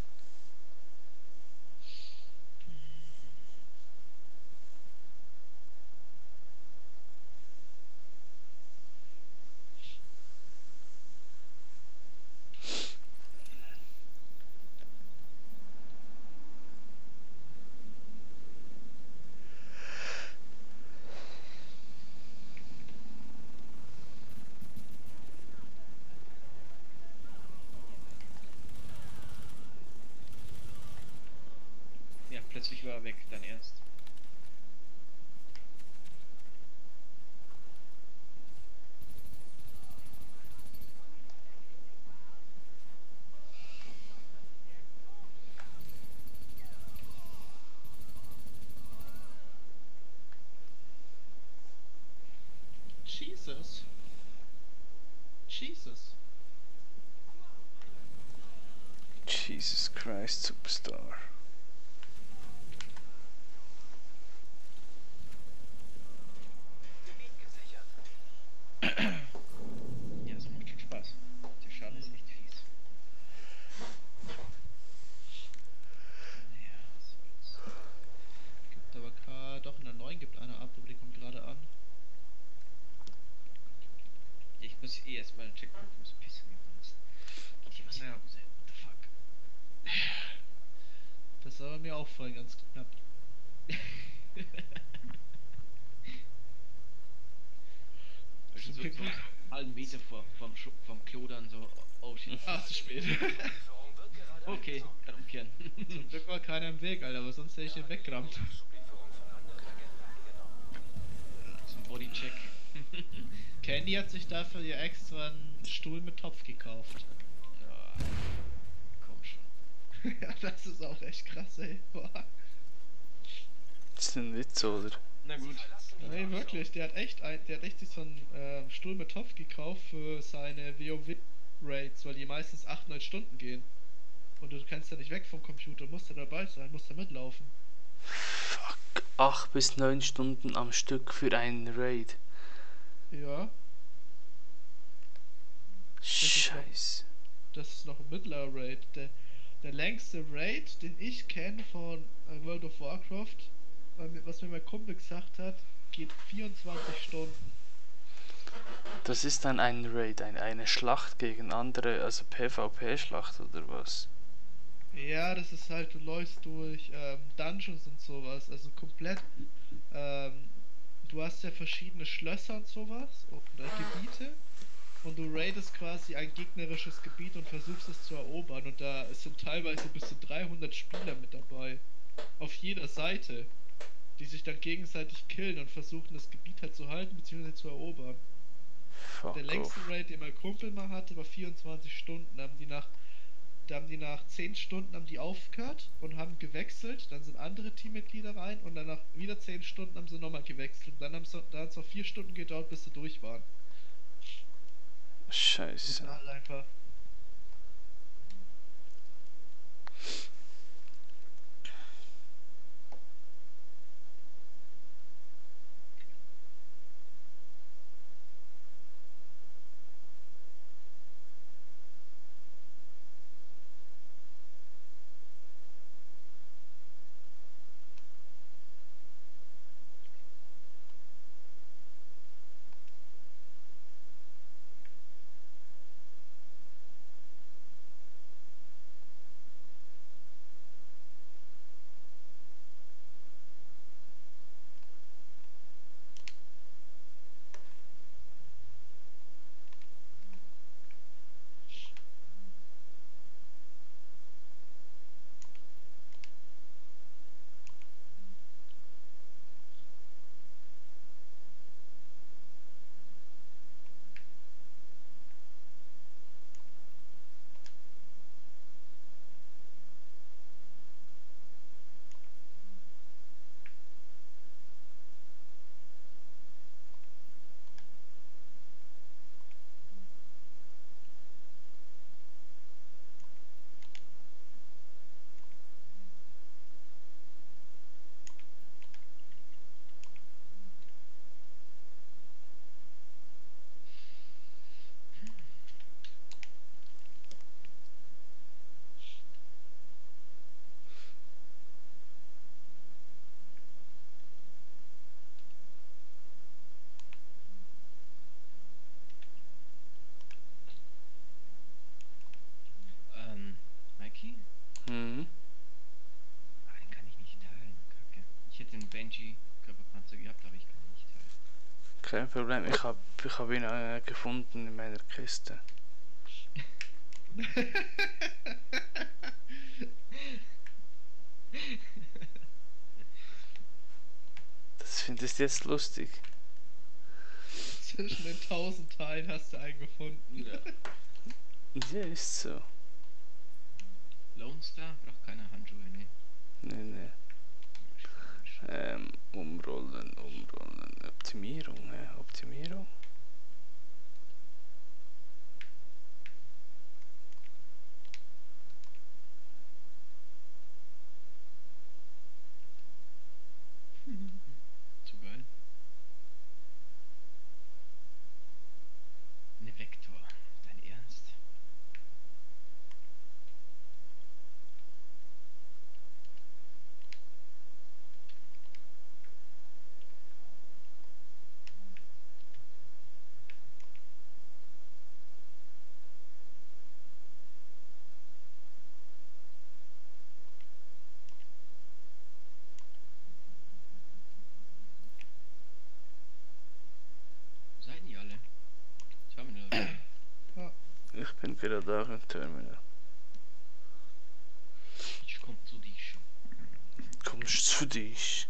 Ja, plötzlich war er weg, dann erst. Jesus. Jesus. Jesus Christ, Superstar. Gebiet gesichert. Ja, das macht schon Spaß. Der Schaden ist echt fies. Naja, was soll's. Gibt aber doch in der 9 gibt einer ab, aber die kommt gerade an. Ja, ich muss eh erstmal einen Checkpoint, ich muss pissen gehen. Sonst geht hier was in Ja. die Hose. What the fuck? Das war bei mir auch voll ganz knapp. Also so einen halben Meter vom Klo dann so, oh shit. Ach, zu spät. Lieferung wird gerade Okay, kann umkehren. Zum Glück war keiner im Weg, Alter, aber sonst hätte ich den weggerammt. Nachschublieferung von anderen Agenten angenommen. Zum Bodycheck. Candy hat sich dafür ihr extra einen Stuhl mit Topf gekauft. Ja, komm schon. Ja, das ist auch echt krass, ey. Boah. Das ist ein Witz, oder? Na gut. Nee, wirklich, der hat echt sich so einen Stuhl mit Topf gekauft für seine WoW-Raids, weil die meistens 8, 9 Stunden gehen. Und du kannst ja nicht weg vom Computer, musst ja dabei sein, musst ja mitlaufen. Fuck, 8 bis 9 Stunden am Stück für einen Raid. Ja, Scheiße. das ist noch ein mittlerer Raid. Der längste Raid, den ich kenne von World of Warcraft, was mir mein Kumpel gesagt hat, geht 24 Stunden. Das ist dann ein Raid, eine Schlacht gegen andere, also PvP-Schlacht oder was? Ja, das ist halt, du läufst durch Dungeons und sowas, also komplett, du hast ja verschiedene Schlösser und sowas, oder Gebiete, und du raidest quasi ein gegnerisches Gebiet und versuchst es zu erobern, und da sind teilweise bis zu 300 Spieler mit dabei, auf jeder Seite, die sich dann gegenseitig killen und versuchen, das Gebiet halt zu halten bzw. zu erobern. Fuck Der längste off. Raid, den mein Kumpel mal hatte, war 24 Stunden. Da haben die nach 10 Stunden haben die aufgehört und haben gewechselt. Dann sind andere Teammitglieder rein und dann nach wieder 10 Stunden haben sie nochmal gewechselt. Und dann hat es noch 4 Stunden gedauert, bis sie durch waren. Scheiße. Halt einfach. Angie Körperpanzer gehabt, aber ich kann nicht hören. Kein Problem, ich hab ihn gefunden in meiner Kiste. Das findest du jetzt lustig. Zwischen den 1000 Teilen hast du einen gefunden. Ja. Ja, ist so. Lone Star braucht keine Handschuhe, ne? Nee. Umrollen. Optimierung, ja, Optimierung. Zu geil. Ne Vektor. Dein Ernst? Wo seid ihr alle? Terminal. Ich bin gerade auch im Terminal. Ich komm zu dich. Kommst zu dich?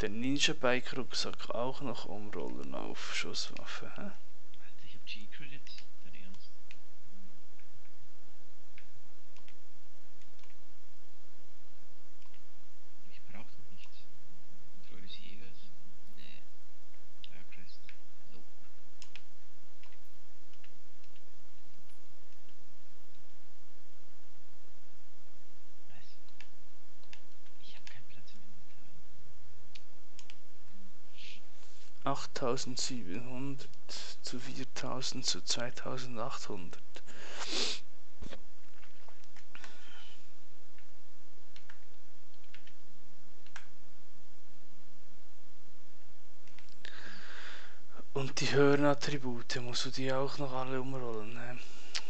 Der Ninja-Bike-Rucksack auch noch umrollen auf Schusswaffe, hä? Alter, ich hab G-Credits. Dein Ernst? Ich brauch doch nichts. Treue des Jägers? Nee. Aircrest? Nope. Was? Ich hab keinen Platz im Inventar. 8700 zu 4000 zu 2800. Und die höheren Attribute musst du die auch noch alle umrollen. Ne?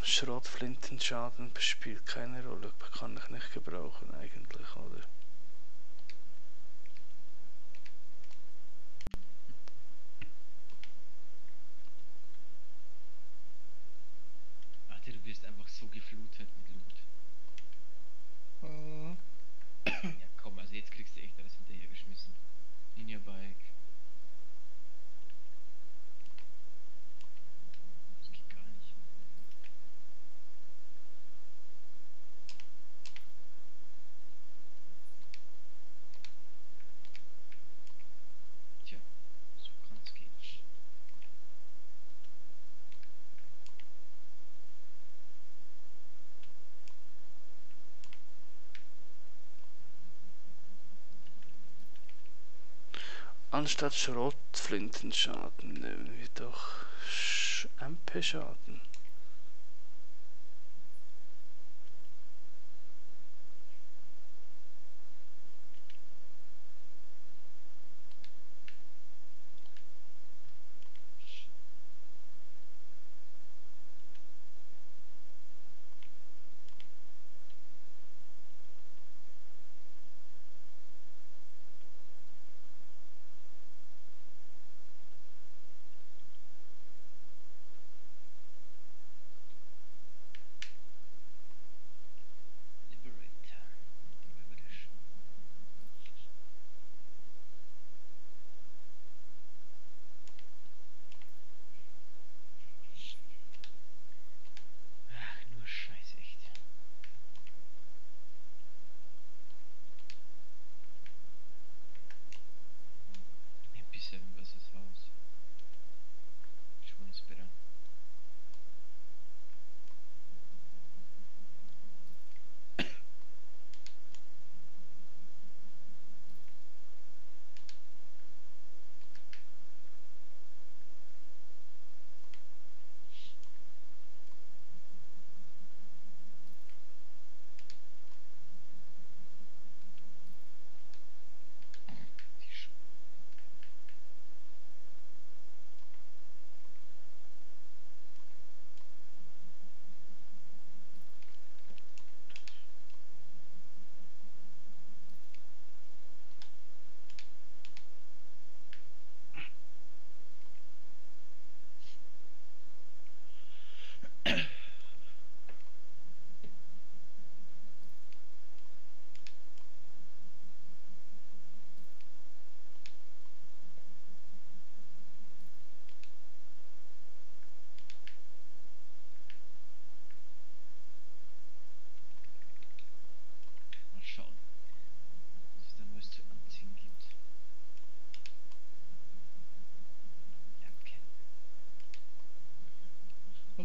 Schrottflintenschaden spielt keine Rolle, kann ich nicht gebrauchen eigentlich, oder? Alter, du wirst einfach so geflutet mit Loot. Ja komm, also jetzt kriegst du echt alles hinterher geschmissen. Ninja Bike. Das geht gar nicht. Tja, so kann's gehen. Anstatt Schrottflintenschaden nehmen wir doch MP-Schaden.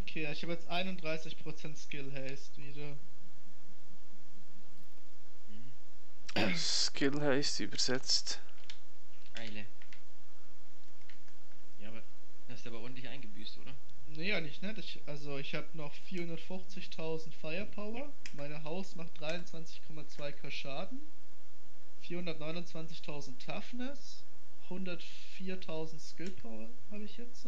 Okay, ich habe jetzt 31% Skill Haste wieder. Skill heißt übersetzt. Eile. Ja, aber hast du aber ordentlich eingebüßt, oder? Nee, eigentlich nicht. Ich habe noch 450.000 Firepower. Meine Haus macht 23,2k Schaden. 429.000 Toughness. 104.000 Skill Power habe ich jetzt.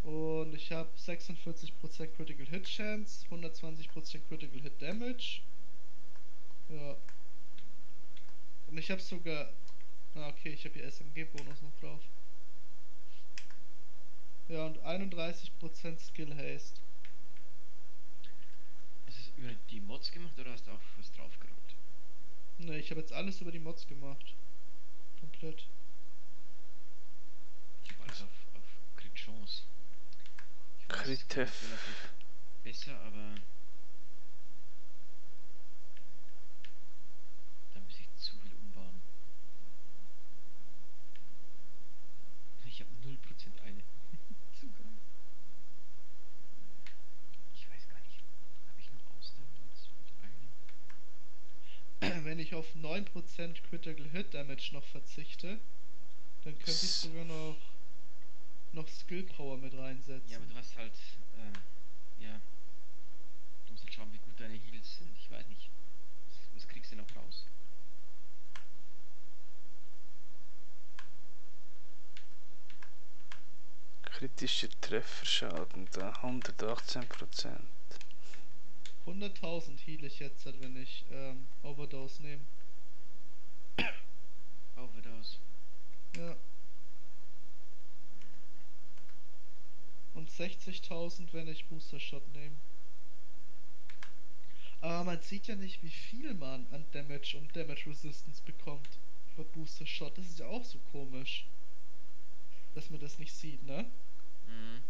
Und ich habe 46% Critical Hit Chance, 120% Critical Hit Damage. Ja. Und ich habe sogar... Ah, okay, ich habe hier SMG-Bonus noch drauf. Ja, und 31% Skill Haste. Hast du es über die Mods gemacht oder hast du auch was draufgerollt? Ne, ich habe jetzt alles über die Mods gemacht. Komplett. Ich habe alles auf Crit Chance. Ich weiß, es geht Crit-Hef. relativ besser, aber da muss ich zu viel umbauen. Ich habe 0% Eile. Zu geil. Ich weiß gar nicht. Habe ich noch Ausdauer jetzt mit Eile? Wenn ich auf 9% Critical Hit Damage noch verzichte, dann könnte ich sogar noch Skill Power mit reinsetzen. Ja, aber du hast halt, ja, du musst halt schauen, wie gut deine Heals sind. Ich weiß nicht. Was kriegst du noch raus? Kritischer Trefferschaden da 118%. 100.000 heal ich jetzt, wenn ich Overdose nehme. Overdose. Ja. Und 60.000, wenn ich Booster Shot nehme. Aber man sieht ja nicht, wie viel man an Damage und Damage Resistance bekommt bei Booster Shot. Das ist ja auch so komisch, dass man das nicht sieht, ne? Mhm.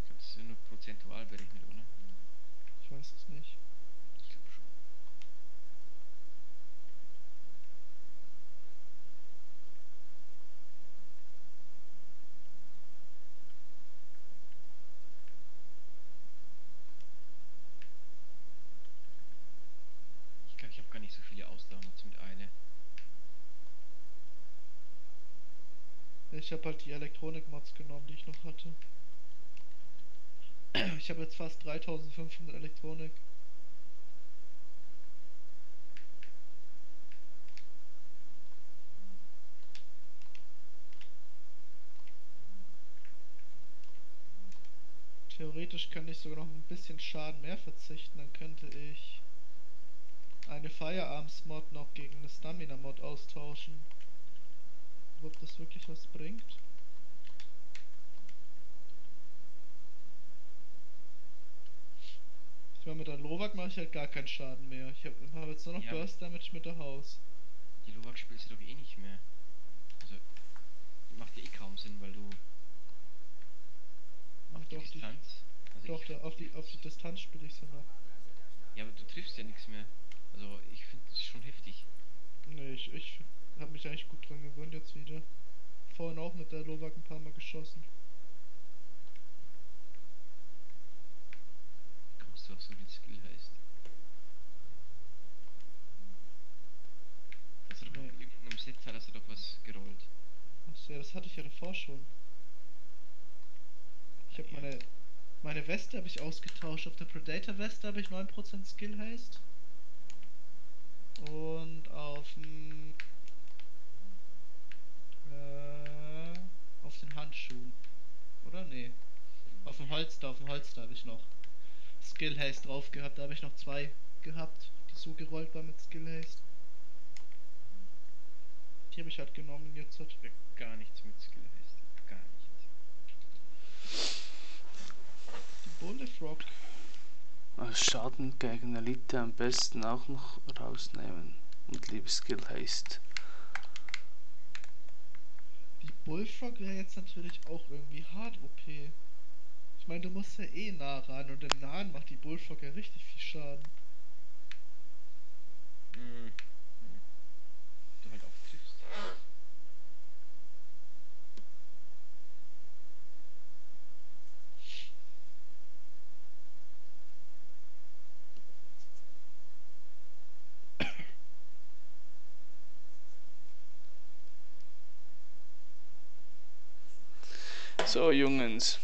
Ich glaube, das ist ja nur prozentual berechnet, oder? Ich weiß es nicht. Ich glaube schon. Ich glaube, ich habe gar nicht so viele Ausdauermods mit Eile. Ich habe halt die Elektronik-Mods genommen, die ich noch hatte. Ich habe jetzt fast 3500 Elektronik. Theoretisch könnte ich sogar noch ein bisschen Schaden mehr verzichten, dann könnte ich eine Firearms-Mod noch gegen eine Stamina-Mod austauschen. Ob das wirklich was bringt? Ich meine, mit der Lovak mache ich halt gar keinen Schaden mehr. Ich habe jetzt nur noch Ja. Burst Damage mit der Haus. Die Lovak spielst du doch eh nicht mehr. Also, macht ja eh kaum Sinn, weil du Ach, auf die doch, Distanz. Also Doch, ich, auf die Distanz spiele ich so noch. ja, aber du triffst ja nichts mehr. Also ich finde es schon heftig. Nee, ich habe mich eigentlich gut dran gewöhnt jetzt wieder. Vorhin auch mit der Lovak ein paar Mal geschossen. Kommst du auf so viel Skill heißt. Hast du doch Nee. in irgendeinem Set hast du doch was gerollt. Achso, ja, das hatte ich ja davor schon. Ich habe Ja. meine Weste habe ich ausgetauscht. Auf der Predator Weste habe ich 9% Skill Haste. Und auf dem auf den Handschuhen. Oder? Nee. Auf dem Holster habe ich noch Skill Haste drauf gehabt. Da habe ich noch 2 gehabt, die so gerollt waren mit Skill Haste. Die habe ich halt genommen jetzt. Hat. Gar nichts mit Skill heißt. Gar nichts. Die Bullfrog. Als Schaden gegen Elite am besten auch noch rausnehmen. Und lieber Skill heißt. Die Bullfrog wäre jetzt natürlich auch irgendwie hart OP. Ich meine, du musst ja eh nah ran und im Nahen macht die Bullfrog ja richtig viel Schaden. Du halt auch triffst. So, Jungens.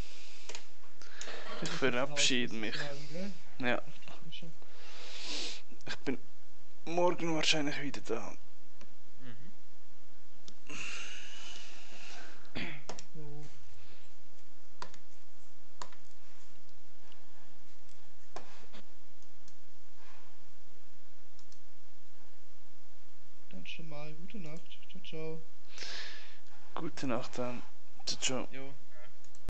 Ich verabschiede mich. Ja, ich bin morgen wahrscheinlich wieder da. Mhm. Jo. Dann schon mal gute Nacht. Ciao, ciao. Gute Nacht dann. Ciao, ciao. Jo.